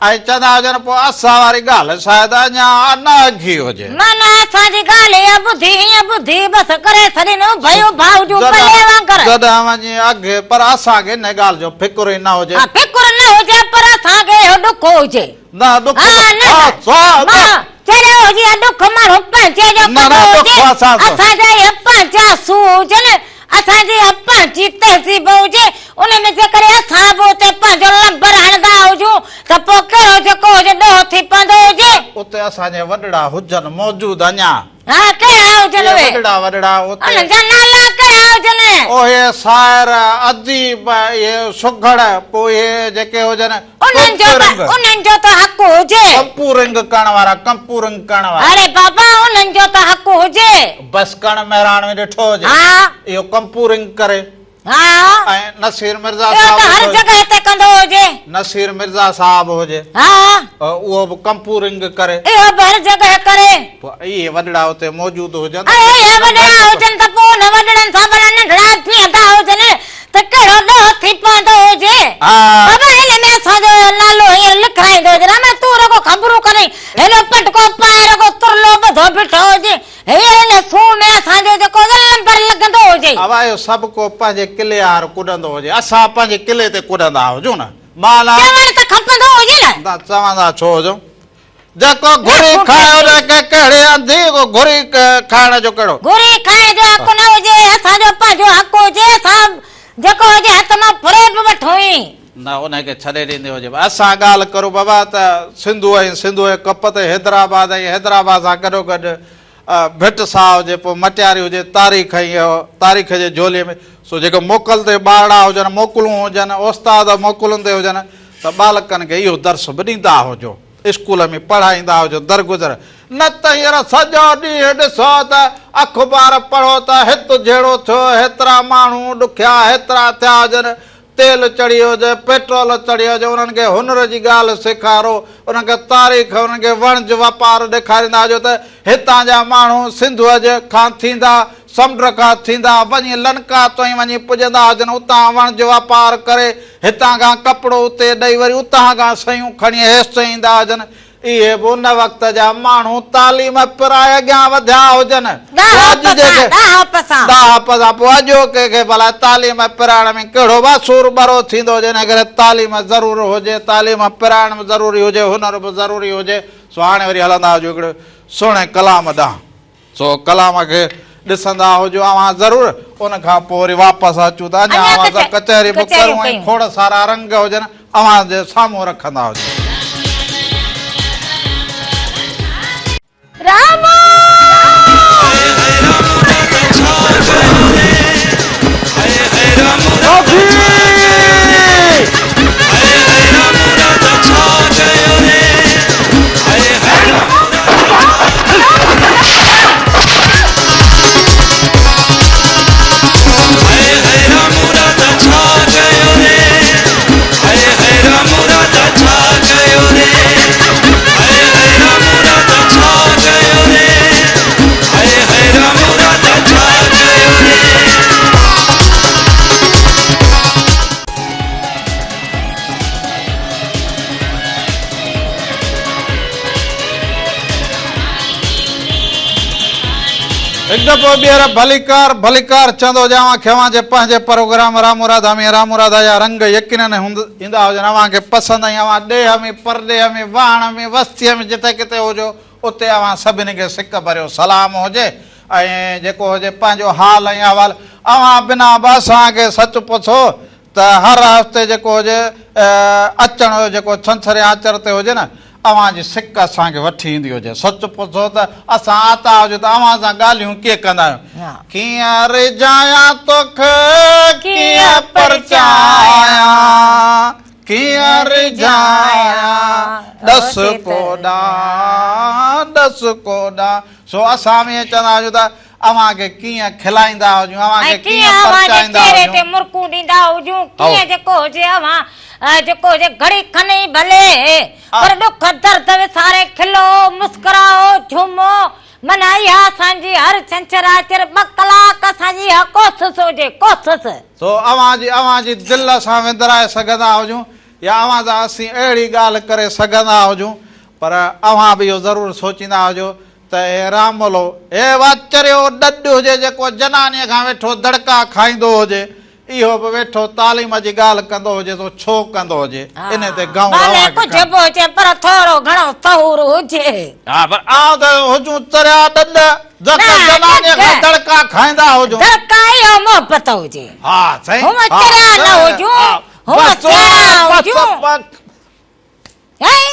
۽ چوندا هجن پوء اسان واري ڳالهه شايد اڃا نه اگهي هجي. معنيٰ اسان جي ڳالهه اها ٻڌي هيئن ٻڌي بس ڪري ڇڏين اڀئي اڀا هجون پلي وانگر. جڏهن وڃي اگهي پر اسان کي انهيء ڳالهه جو فڪر ئي نه هجي. ها فڪر نه هجي پر اسان کي اهو ڏک هجي. نه ڏک ها نه ها نه مان چريو هجي ها ڏک ماڻهو پنهنجي جو نه ڪندو نه هجي ڏک اسان جو. اسان جا اهي پنهنجا سو هجن اسان جي اها پنهنجي تهذيب هجي، ان ۾ جيڪڏهن اسان به اتي پنهنجو لنبر هڻندا هجون ته پوء ڪهڙو جيڪو هجي ڏوهه ٿي پوندو هجي. اتي اسان جي وڏڙا هجن موجود اڃا. ها ڪهڙا هجن اهي اهي؟ وڏڙا وڏڙا اتي. انهن جا نالا ڪهڙا هجن؟ اهي شاعر، اديب، اهي سگهڙ، پوء اهي جيڪي هجن انهن جو ته ڪمپورنگ. انهن جو ته حق هجي. ڪمپورنگ ڪرڻ وارا، ڪمپورنگ ڪرڻ وارا. اڙي بابا انهن جو ته حق هجي. بس ڪڻ مهراڻ ۾ ڏٺو هجي. ها. اهو ڪمپورنگ ڪري. ها. ۽ نصير مرزا اهو صاحب ته هر ڏٺو هجي. جڳهه تي ڪندو هجي. نصير مرزا صاحب هجي. ها. اهو به ڪمپورنگ ڪري. اهو به هر جڳهه ڪري. پوء اهي وڏڙا اتي موجود هجن. اهي اهي وڏڙا هجن ته پوء انهن وڏڙن سان ڀلا ننڍڙا بيهندا هجن ته ڪهڙو ڏوهه ٿي پوندو هجي. ها. بابا هن ۾ اسان جو نالو هينئر لکرائيندو هجي. رامڻ تون رڳو خبرون ڪرين. هيڏو پٽڪو پائي رڳو ترلو ٻڌو بيٺو هجي. هينئر هن سونهن ۾ اسان جو جيڪو نمبر لڳندو هجي. اوا اهو سڀ ڪو پنهنجي قلعي آهر ڪڏندو هجي. اسان پنهنجي قلعي تي ڪڏندا هجون نه. معنيٰ. چوڻ ته کپندو هجي نه. نه چوندا ڇو هجون. جيڪو گهري کائي ان کي ڪهڙي انڌي گهري کائڻ جو ڪهڙو. گهري کائڻ جو حق نه هجي. اسان جو پنهنجو حق هجي. اسان جيڪو هجي هٿ مان ڦري به وٺون ئي. نه ان کي ڇڏي ڏيندي هجي. اسان ڳالهه ڪرون بابا ته سنڌو ۽ سنڌوء جي ڪپ تي حيدرآباد ۽ حيدرآباد سان گڏوگڏ ڀٽ ساهه هجي پوء مٽياري هجي تاريخ ۽ تاريخ جي جهولي ۾ سو جيڪي موڪل تي ٻارڙا هجن موڪلون هجن استاد موڪلن تي هجن ته ٻالڪن کي اهو درس به ڏيندا هجو اسڪول ۾ پڙهائيندا هجو درگذر نه ته هينئر سڄو ڏينهن ڏسو ته اخبار پڙهو ته هت جهيڙو ٿيو هيترا ماڻهو ڏکيا هيترا ٿيا هجن تيل چڙهي هجي، پيٽرول چڙهي هجي، انهن کي هنر جي ڳالهه سيکارو، انهن کي تاريخ، انهن کي وڻج واپار ڏيکاريندا هجو ته هتان جا ماڻهو سنڌوء جي کان ٿيندا، سمنڊ کان ٿيندا، وڃي لنڪا تائين وڃي پڄندا هجن، اتان وڻج واپار ڪري، هتان کان ڪپڙو اتي ڏئي وري اتان کان شيون کڻي هيستائين ايندا هجن. اهي به ان وقت جا ماڻهو تعليم پرائي اڳيان وڌيا هجن. ڏاهپ سان، ڏاهپ سان. ڏاهپ سان. پوء اڄوڪي کي ڀلا تعليم پرائڻ ۾ ڪهڙو واسور ٻرو ٿيندو هجي. ان ڪري تعليم ضرور هجي، تعليم پرائڻ به ضروري هجي، هنر به ضروري هجي. سو هاڻي وري هلندا هجو هڪڙي سهڻي ڪلام ڏانهن. سو ڪلام کي ڏسندا هجو اوهان ضرور. ان کان پوء وري واپس اچون ته اڃا اوهان سان ڪچهري به ڪرون ۽ کوڙ سارا رنگ هجن اوهان جي سامهون رکندا هجون. رامو! هڪ دفعو ٻيهر ڀليڪار ڀليڪار چوندو هجان اوهان کي اوهان جي پنهنجي پروگرام رامو راڌا ۾ رامو راڌا جا رنگ يقينن ايندا هجن اوهان کي پسند ۽ اوهان ڏيهه ۾ پرڏيهه ۾ واهڻ ۾ وستيء ۾ جتي ڪٿي هجو اتي اوهان سڀني کي سڪ ڀريو سلام هجي ۽ جيڪو هجي پنهنجو حال ۽ احوال اوهان بنا به اسان کي سچ پڇو ته هر هفتي جيڪو هجي اچڻ جيڪو ڇنڇر يا آچر تي هجي نه اوهان جي سڪ اسان کي وٺي ايندي هجي سچ پڇو ته اسان آتا هجون ته اوهان سان ڳالهيون ڪيئن ڪندا آهيون ڪيئن ريجايان توکي ڪيئن پرچايان ڪيئن ريجايان ڏس ڪو ڏانء ڏس ڪو ڏانء سو اسان به ائين چوندا هجون ته اوهان کي ڪيئن کلائيندا هجون، اوهان ۽ کي ڪيئن ڪيئن اوهان جي پرچائيندا چهري هجون. تي مرڪون ڏيندا هجون، هائو. ڪيئن جيڪو هجي اوهان جيڪو هجي گهڙي کن ئي ڀلي پر ڏک درد وساري کلو، مسڪراؤ، جهومو، معنيٰ اها اسان جي هر ڇنڇر آچر ٻه ڪلاڪ اسان جي اها ڪوشش هجي، ڪوشش. سو اوهان جي اوهان جي دل اسان وندرائي سگهندا هجون يا اوهان سان اسين اهڙي ڳالهه ڪري سگهندا هجون پر اوهان به اهو ضرور سوچيندا هجو ته اي راملو، اي واچريو ڏڏ هجي جيڪو جنانيء کان ويٺو دڙڪا کائيندو هجي، اهو به ويٺو تعليم جي ڳالهه ڪندو هجي سو ڇو ڪندو هجي؟ انهي تي گئون ڀلي اوهان کي ڪجهه به هجي پر ٿورو گهڻو شعور هجي. ها پر آئون ته هجون چريا ڏڏ، جيڪو نه، جنانيء کان ڏڏ. دڙڪا کائيندا هجون. دڙڪا اهو محبت هجي. ها سائين، هونء ها چريا نه هجون، ها، هونء بس سياڻا بس هجون. بس. هي.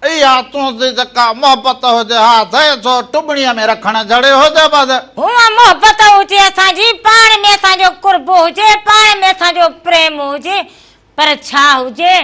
اها تنهنجي جيڪا محبت هجي ها ٿئي سو ٽٻڻيء ۾ رکڻ جھڙي هجي بس. هونء محبت هجي اسان جي، پاڻ ۾ اسان جو قرب هجي، پاڻ ۾ اسان جو پريم هجي، پر ڇا هجي،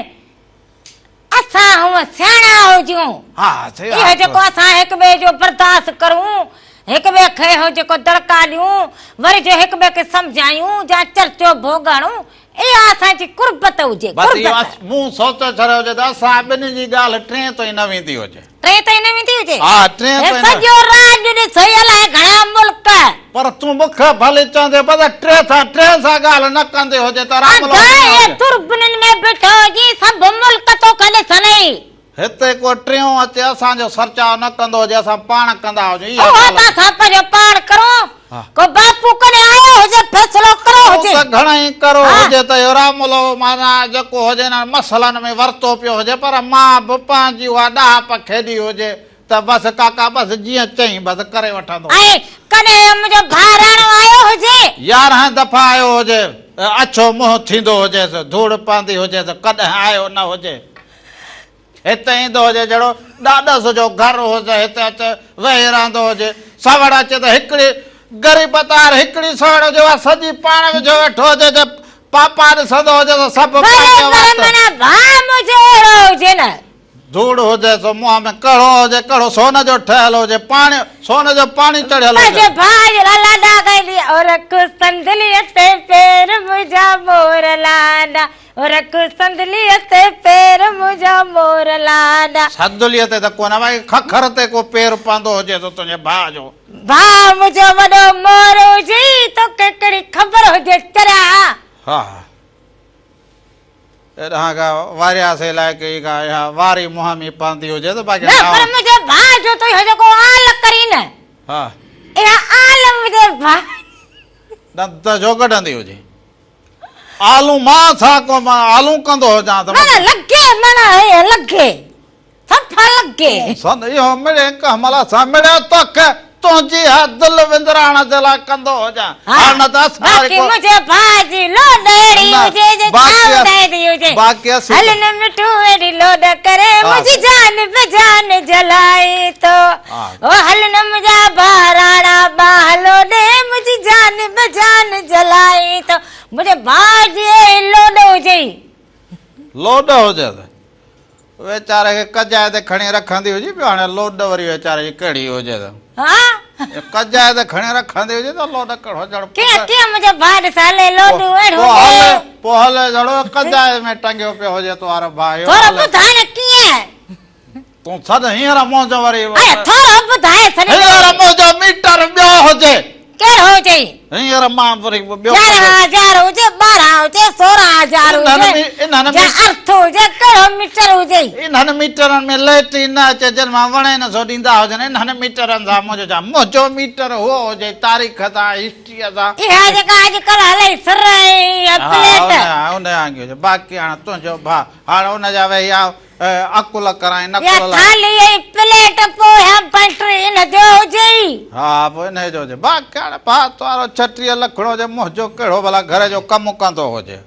اسان هونء سياڻا هجون. ها ٿئي ها اهو جيڪو اسان هڪ ٻئي جو برداشت ڪرون، هڪ ٻئي کي اهو جيڪو دڙڪا ڏيون، وري جو هڪ ٻئي کي سمجهايون جا چرچو ڀوڳاڻون، اها اسان جي قربت هجي، بس اهو قربت. مون سوچي ڇڏيو هجي ته اسان ٻنهي جي ڳالهه ٽئين تائين نه ويندي هجي. ٽئين تائين نه ويندي هجي؟ ها ٽئين هي تائين نه. سڄو راڄ ڏسئي الائي گهڻا ملڪ. پر تون مون کي ڀلي چوندين پر ٽئين سان ٽئين سان ڳالهه نه ڪندي هجي ته رام ادا لوچ نه اهي هجي. دوربينن ۾ بيٺو هجين سڀ ملڪ توکي ڏسنئي. هتي ڪو ٽيون اچي اسان جو سرچاء نه ڪندو هجي، اسان پاڻ ڪندا هجون، اها اهو ته ڳالهه. اسان پنهنجو پاڻ ڪرون، ڪو باپو ڪڏهن آيو هجي فيصلو ڪرو اهو هجي. ته گهڻئي ڪرو ها. هجي ته اهو راملو معنيٰ جيڪو هجي انهن مسئلن ۾ ورتو پيو هجي پر مان به پنهنجي اها ڏاهپ کيڏي هجي ته بس ڪاڪا بس جيئن چئين بس ڪري وٺندو. ۽ ڪڏهن منهنجو ڀاء راڻو آيو هجي. 11 دفعا آيو هجي، اڇو منهن ٿيندو هجيس، ڌوڙ پوندي هجيس، ڪڏهن آيو نه هجي. هتي ايندو هجي جهڙو ڏاڏس جو گهر هجي هتي اچي ويهي رهندو هجي. سوڙ اچي ته هڪڙي غريب تار هڪڙي سوڙ هجي اها سڄي پاڻ وجهيو ويٺو هجي جي پاپا ڏسندو هجي ته سڀ ڀلي پنهنجي پر وات. معنيٰ ڀاء منهنجو اهڙو هجي نه. ڌوڙ هجي سو منهن ۾ ڪهڙو هجي ڪهڙو سون جو ٺهيل هجي پاڻي سون جو پاڻي چڙهيل هجي. پنهنجي ڀاء جي لاء لاڏا ڳائيندي او رک صندليء تي پير منهنجا مور لاڏا. رک صندليء تي پير منهنجا مور لاڏا. صندليء تي ته ڪونه ڀائي ککر تي ڪو پير پوندو هجي ته تنهنجي ڀاء جو. ڀاء منهنجو وڏو مور هجي توکي ڪهڙي خبر هجي چريا. ها ايڏانهن کان وارياسي علائقي جي ڪا اها واري منهن ۾ پوندي هجي ته باقي نه پر منهنجي ڀاء جو ته اهو جيڪو آل ڪرين. ها. اها آل منهنجي ڀاء. ڏند ڇو ڪڍندي هجي. آلون مان ڇا ڪو مان آلون ڪندو هجان ته معنيٰ لڳي معنيٰ هي لڳي صفا لڳي. سن اهو مڙئي ڪنهن مهل اسان مڙئي توکي تنهنجي اها دل وندرائڻ جي لاء ڪندو هجان ها نه ته اسان وري باقي ڪو منهنجي ڀاء جي لوڏ اهڙي نه هجي جو ڇا باقي ٻڌائيندي هجي باقي اسين هل نه مٺو اهڙي لوڏ ڪري ها منهنجي جان به جان جلائي ٿو ها او هل نه منهنجا ڀاء راڻا ٻانهن لوڏي منهنجي جان به جان جلائي ٿو منهنجي ڀاء جي اهڙي لوڏ هجي. لوڏ هجي ته ويچاري کي ڪجائي تي کڻي رکندي هجي پيو هاڻي لوڏ وري ويچاري جي ڪهڙي هجي ته ها ڪجائي تي کڻي رکندي هجي ته لوڏ ڪهڙو جڙ ڪيئن ڪيئن منهنجو ڀاء ڏس هلي لوڏ اهڙو پوء هلي پوء هلي جھڙو ڪجائي ۾ ٽنگيو پيو هجي تو وارو ڀاء اهو ٿورو هلي. ٻڌاء نه ڪيئن. تون ڇڏ هينئر منهنجو وري. اڙي ٿورو ٻڌائي ڇڏ. هينئر منهنجو ميٽر ٻيو هجي. ڪهڙو هجي؟ هينئر مان وري ٻيو. يارهن هزار هجي، 12 هجي، 16 هزار هجي، يا ارٿ هجي، ڪهڙو ميٽر هجي؟ انهن ميٽرن ۾ ليٽ ئي نه اچي، جن مان وڻين سو ڏيندا هجن، انهن ميٽرن سان منهنجو ڇا؟ منهنجو ميٽر اهو هجي تاريخ سان، هسٽريء سان. اها جيڪا اڄڪلهه هلي سر ۽ اها پليٽ. ها ان وانگي هجي، باقي هاڻ تنهنجو ڀاء، هاڻ ان جا ويهي آء عقل ڪرائين يا نقل لاء. ٿالهي ۽ پليٽ پوء يا بيٽري ان جو هجي ئي. ها پوء انهيء جو هجي. باقي هاڻي ڀاء توارو 36 لکڻو هجي منهنجو ڪهڙو ڀلا گهر جو ڪم ڪندو هجي.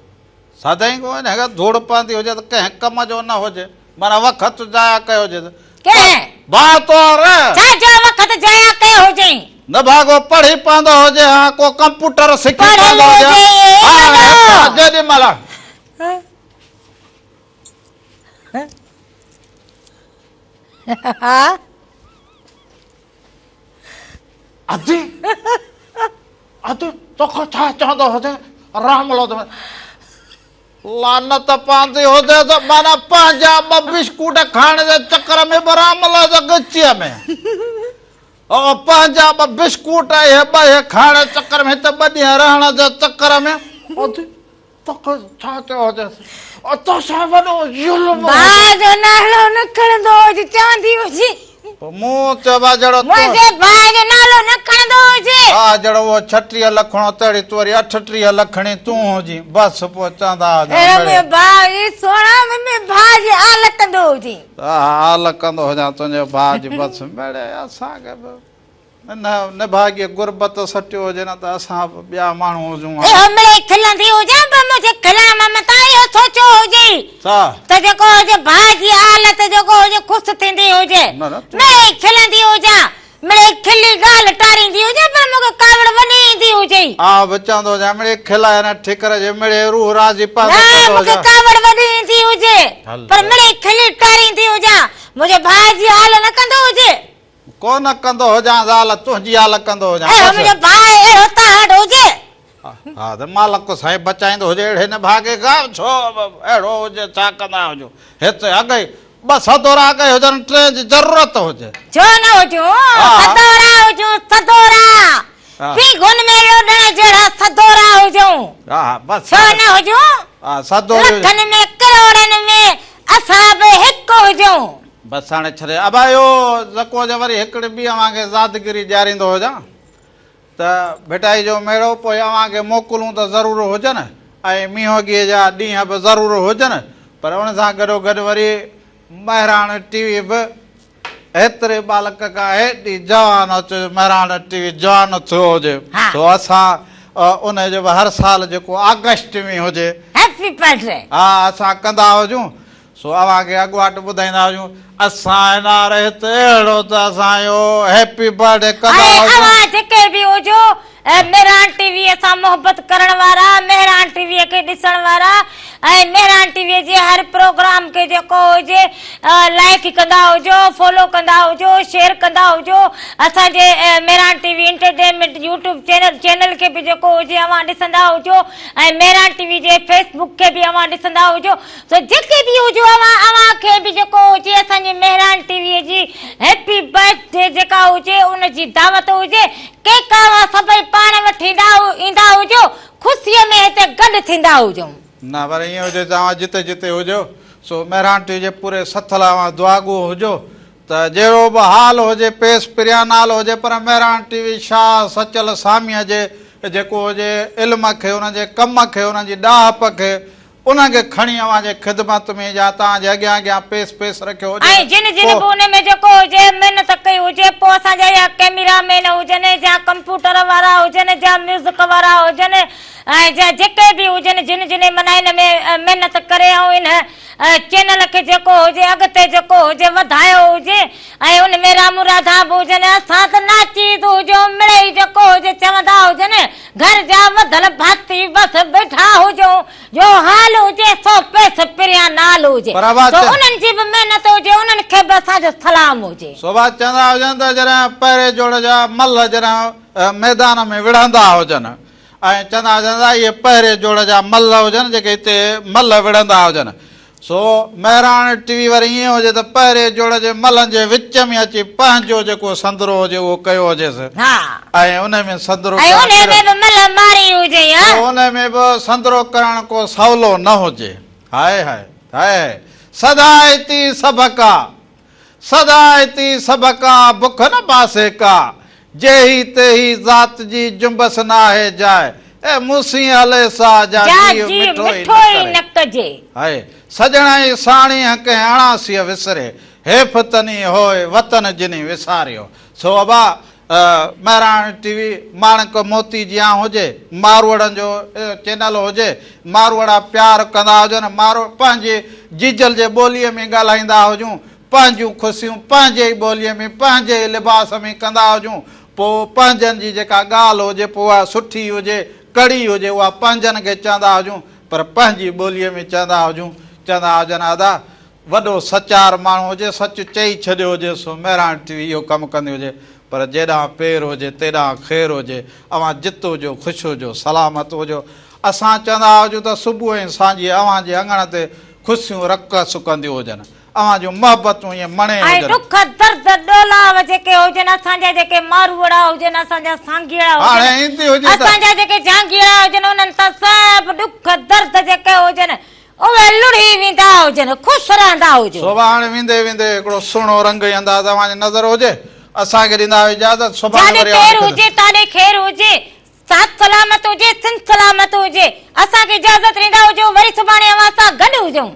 سدائين ڪو انهيء کي ڌوڙ پوندي هجي ته ڪنهن ڪم جو نه هجي. معنيٰ وقت ضايع ڪيو هجي ته. ڪنهن؟ ڀاء توار. ڇا جو وقت ضايع ڪيو هجئين؟ نه ڀاڳو پڙهي پوندو هجي ها ڪو ڪمپوٽر سکي پڙهيل پوندو هجي هجي ها. ئي هاڻي نه. جيڏي مهل. ادي ادي توکي ڇا چوندو هجي رام لو ته لعنت پوندي هجي ته معنيٰ پنهنجا ٻه بسڪوٽ کائڻ جي چڪر ۾ به رام لو جي ڳچيء ۾ پنهنجا ٻه بسڪوٽ اهي ٻه اهي کائڻ جي چڪر ۾ هت ٻه ڏينهن رهڻ جي چڪر ۾ ادي توکي ڇا چيو هجيس؟ توسان وڏو ظلم هجي. ڀاء جو نالو نه کڻندو هج چوندي هجي. پوء مون چيو ڀاء جهڙو تون. منهنجي ڀاء جو نالو نه کڻندو هجي. ها جهڙو اهو 36 لکڻو تهڙي تون وري 38 لکڻي تون هجين. بس پوء چوندا هجن اهڙو مڙئي. منهنجو ڀاء هجي سهڻا منهنجي ڀاء جي آل ڪندو هجي. ها آل ڪندو هجان تنهنجي ڀاء جي بس مڙئي اسان کي به. نه نڀاڳي غربت سٽيو هجي نه ته اسان به ٻيا ماڻهو هجون ها. اهو مڙئي کلندي هجان پر منهنجي کلڻ مان متان اهو سوچيو هجي. ڇا؟ ته جيڪو هجي ڀاء جي حالت جيڪو هجي خوش ٿيندي هجي، نه نه تون. مڙئي کلندي هجان، مڙئي کلي ڳالهه ٽاريندي هجان پر مون کي ڪاوڙ وڏي ايندي هجي. آء به چوندو هجان مڙئي کلائي نه ٺڪر جي مڙئي روح راضي پنهنجو نه ڪندو مون کي هجان. ڪاوڙ وڏي ايندي هجي هل. پر مڙئي کلي ٽاريندي هجان، منهنجي ڀاء جي حال نه ڪندو هجي. ڪو نه ڪندو هجان زال تنهنجي حال ڪندو هجان اهڙو بس. منهنجو ڀاء اهڙو تاهڙ هجي. ها ته مالڪ سائين بچائيندو هجي اهڙي نڀاڳي کان ڇو اهڙو هجي ڇا ڪندا هجو هت اڳ ئي ٻه سدورا اڳ ئي هجن ٽئين جي ضرورت هجي. ڇو نه هجون سدورا هجون سدورا پينگهن ۾ لوڏڻ جهڙا سدورا هجون ها بس ڇو نه هجون ها سدوري لکن ۾ ڪروڙن ۾ اسان به هڪ هجون. بس هاڻي ڇڏي ابا اهو زڪو هجي وري هڪڙي ٻي اوهان کي زادگيري ڏياريندو هجان. ته ڀٽائي جو ميڙو پوء اوهان کي موڪلون ته ضرور هجن ۽ مينهوڳيء جا ڏينهن به ضرور هجن پر ان سان گڏوگڏ وري مهراڻ ٽي وي به هيتري ٻالڪ کان هيڏي جوان اچ مهراڻ ٽي وي جوان ٿيو هجي سو اسان ان جو به هر سال جيڪو آگسٽ ۾ هجي هيپي برٿ ڊي ها اسان ڪندا هجون سو اوهان کي اڳواٽ ٻڌائيندا هجون اسان هينئر هت اهڙو ته اسان اهو هيپي برٿ ڊي ڪندا ۽ هجون. اوهان جيڪي به هجو اي مهراڻ ٽي وي سان محبت ڪرڻ وارا مهراڻ ٽي وي کي ڏسڻ وارا ۽ مهراڻ ٽي وي جي هر پروگرام کي جيڪو هجي لائيڪ ڪندا هجو فالو ڪندا هجو شيئر ڪندا هجو اسان جي Mehran T V entertainment YouTube channel channel کي به جيڪو هجي اوهان ڏسندا هجو ۽ مهراڻ ٽي وي جي فيس بڪ کي به اوهان ڏسندا هجو سو جيڪي به هجو اوهان اوهان کي به جيڪو هجي اسان جي مهراڻ ٽي وي جي هيپي برٿ ڊي جيڪا هجي ان جي دعوت هجي ڪيڪ اوهان سڀئي پاڻ وٺي ايندا هجو خوشي ۾ هتي گڏ ٿيندا هجون. نه پر ائين هجي ته اوهان جتي جتي هجو سو مهراڻ ٽي وي جي پوري سٿ لاء اوهان دعاگو هجو ته جهڙو به حال هجي پيس پريان نال هجي پر مهراڻ ٽي وي شاهه سچل ساميء جي جيڪو هجي علم کي انهن جي ڪم کي انهن جي ڏاهپ کي انهن کي کڻي اوهان جي خدمت ۾ يا توهان جي اڳيان اڳيان پيس پيس رکيو هجي ۽ جن جن پوء. به ان ۾ جيڪو هجي محنت ڪئي هجي پوء اسان جا يا ڪئميرا مين هجن يا ڪمپيوٽر وارا هجن يا ميوزڪ وارا هجن ۽ جا جيڪي به هجن جن جن معنيٰ ان ۾ محنت ڪري ۽ ان چينل کي جيڪو هجي اڳتي جيڪو هجي وڌايو هجي ۽ ان ۾ رامون راڌا به هجن اسان ته ناچيز هجون مڙئي جيڪو هجي چوندا هجن گهر جا وڌل ڀاتي بس بيٺا هجون جو حال هجي سو پيس پريان نال هجي پر آواز سو چ. انهن جي به محنت هجي انهن کي به اسان جو سلام هجي. سو آواز چوندا هجن ته جڏهن پهرين جوڙ جا ملهه جڏهن ميدان ۾ وڙهندا هجن ۽ چوندا هجن ته اهي پهرين جوڙ جا ملهه هجن جيڪي هتي ملهه وڙهندا هجن سو مهراڻ ٽي وي وري ائين هجي ته پهرين جوڙ جي ملهن جي وچ ۾ اچي پنهنجو جيڪو سندرو هجي اهو ڪيو هجيس ۽ انهي ۾ سندرو ۽ ڪرڻ انهي ۾ به ملهه ماري هجي ها. سو انهي ۾ به سندرو ڪرڻ ڪو سولو نه هجي. هاء هاء هاء هاء سدائتي سڀڪا سدائتي سڀڪا بک نه باسي ڪا، جيهي تيهي ذات جي جنبس ناهي جاء، اي مون سين هلي سا جا جا جيء جيء مٺو ئي مٺو نه ئي ڪري. نه ڪجي. هاء سڄڻائي ساڻيهه ڪنهن اڻاسيء وسري، حيف تني هوء وطن جني وساريو. سو ابا مهراڻ ٽي وي ماڻڪ موتي جيان هجي، ماروئڙن جو چينل هجي، ماروئڙا پيار ڪندا هجن، مارو پنهنجي جيجل جي ٻوليء ۾ ڳالهائيندا هجون، پنهنجون خوشيون پنهنجي ئي ٻوليء ۾ پنهنجي ئي لباس ۾ ڪندا هجون، پوء پنهنجن جي جيڪا ڳالهه هجي پوء اها سٺي هجي، ڪڙي هجي اها پنهنجن کي چوندا هجون پر پنهنجي ٻوليء ۾ چوندا هجون، چوندا هجن ادا وڏو سچار ماڻهو هجي، سچ چئي ڇڏيو هجي، سو مهراڻ ٽي وي اهو ڪم ڪندي هجي، پر جيڏانهن پير هجي، تيڏانهن خير هجي، اوهان جت هجو، خوش هجو، سلامت هجو. اسان چوندا هجون ته صبح ۽ سانجهيء اوهان جي اڱڻ تي خوشيون رقص ڪنديون هجن، اوهان جون محبتون ائين مڻي ۽ هجن. ڏک درد ڏولاو جيڪي هجن، اسان جا جيڪي ماروئڙا هجن، اسان جا سانگيئڙا هجن، هاڻي ايندي هجي ته. اسان جا جيڪي جهانگيئڙا هجن، انهن تان سڀ ڏک درد جيڪي هجن، اهي لڙهي ويندا هجن، خوش رهندا هجو. سڀاڻي ويندي ويندي هڪڙو سهڻو رنگ ۽ انداز اوهان جي نظر هجي. اسان کي ڏيندا آهيو اجازت. سڀاڻي جاڏي وري اوهان پير کي هجي تاڏي خير هجي. ساٿ سلامت هجي، سنڌ سلامت هجي. اسان کي اجازت ڏيندا هجو، وري سڀاڻي اوهان سان گڏ هجون.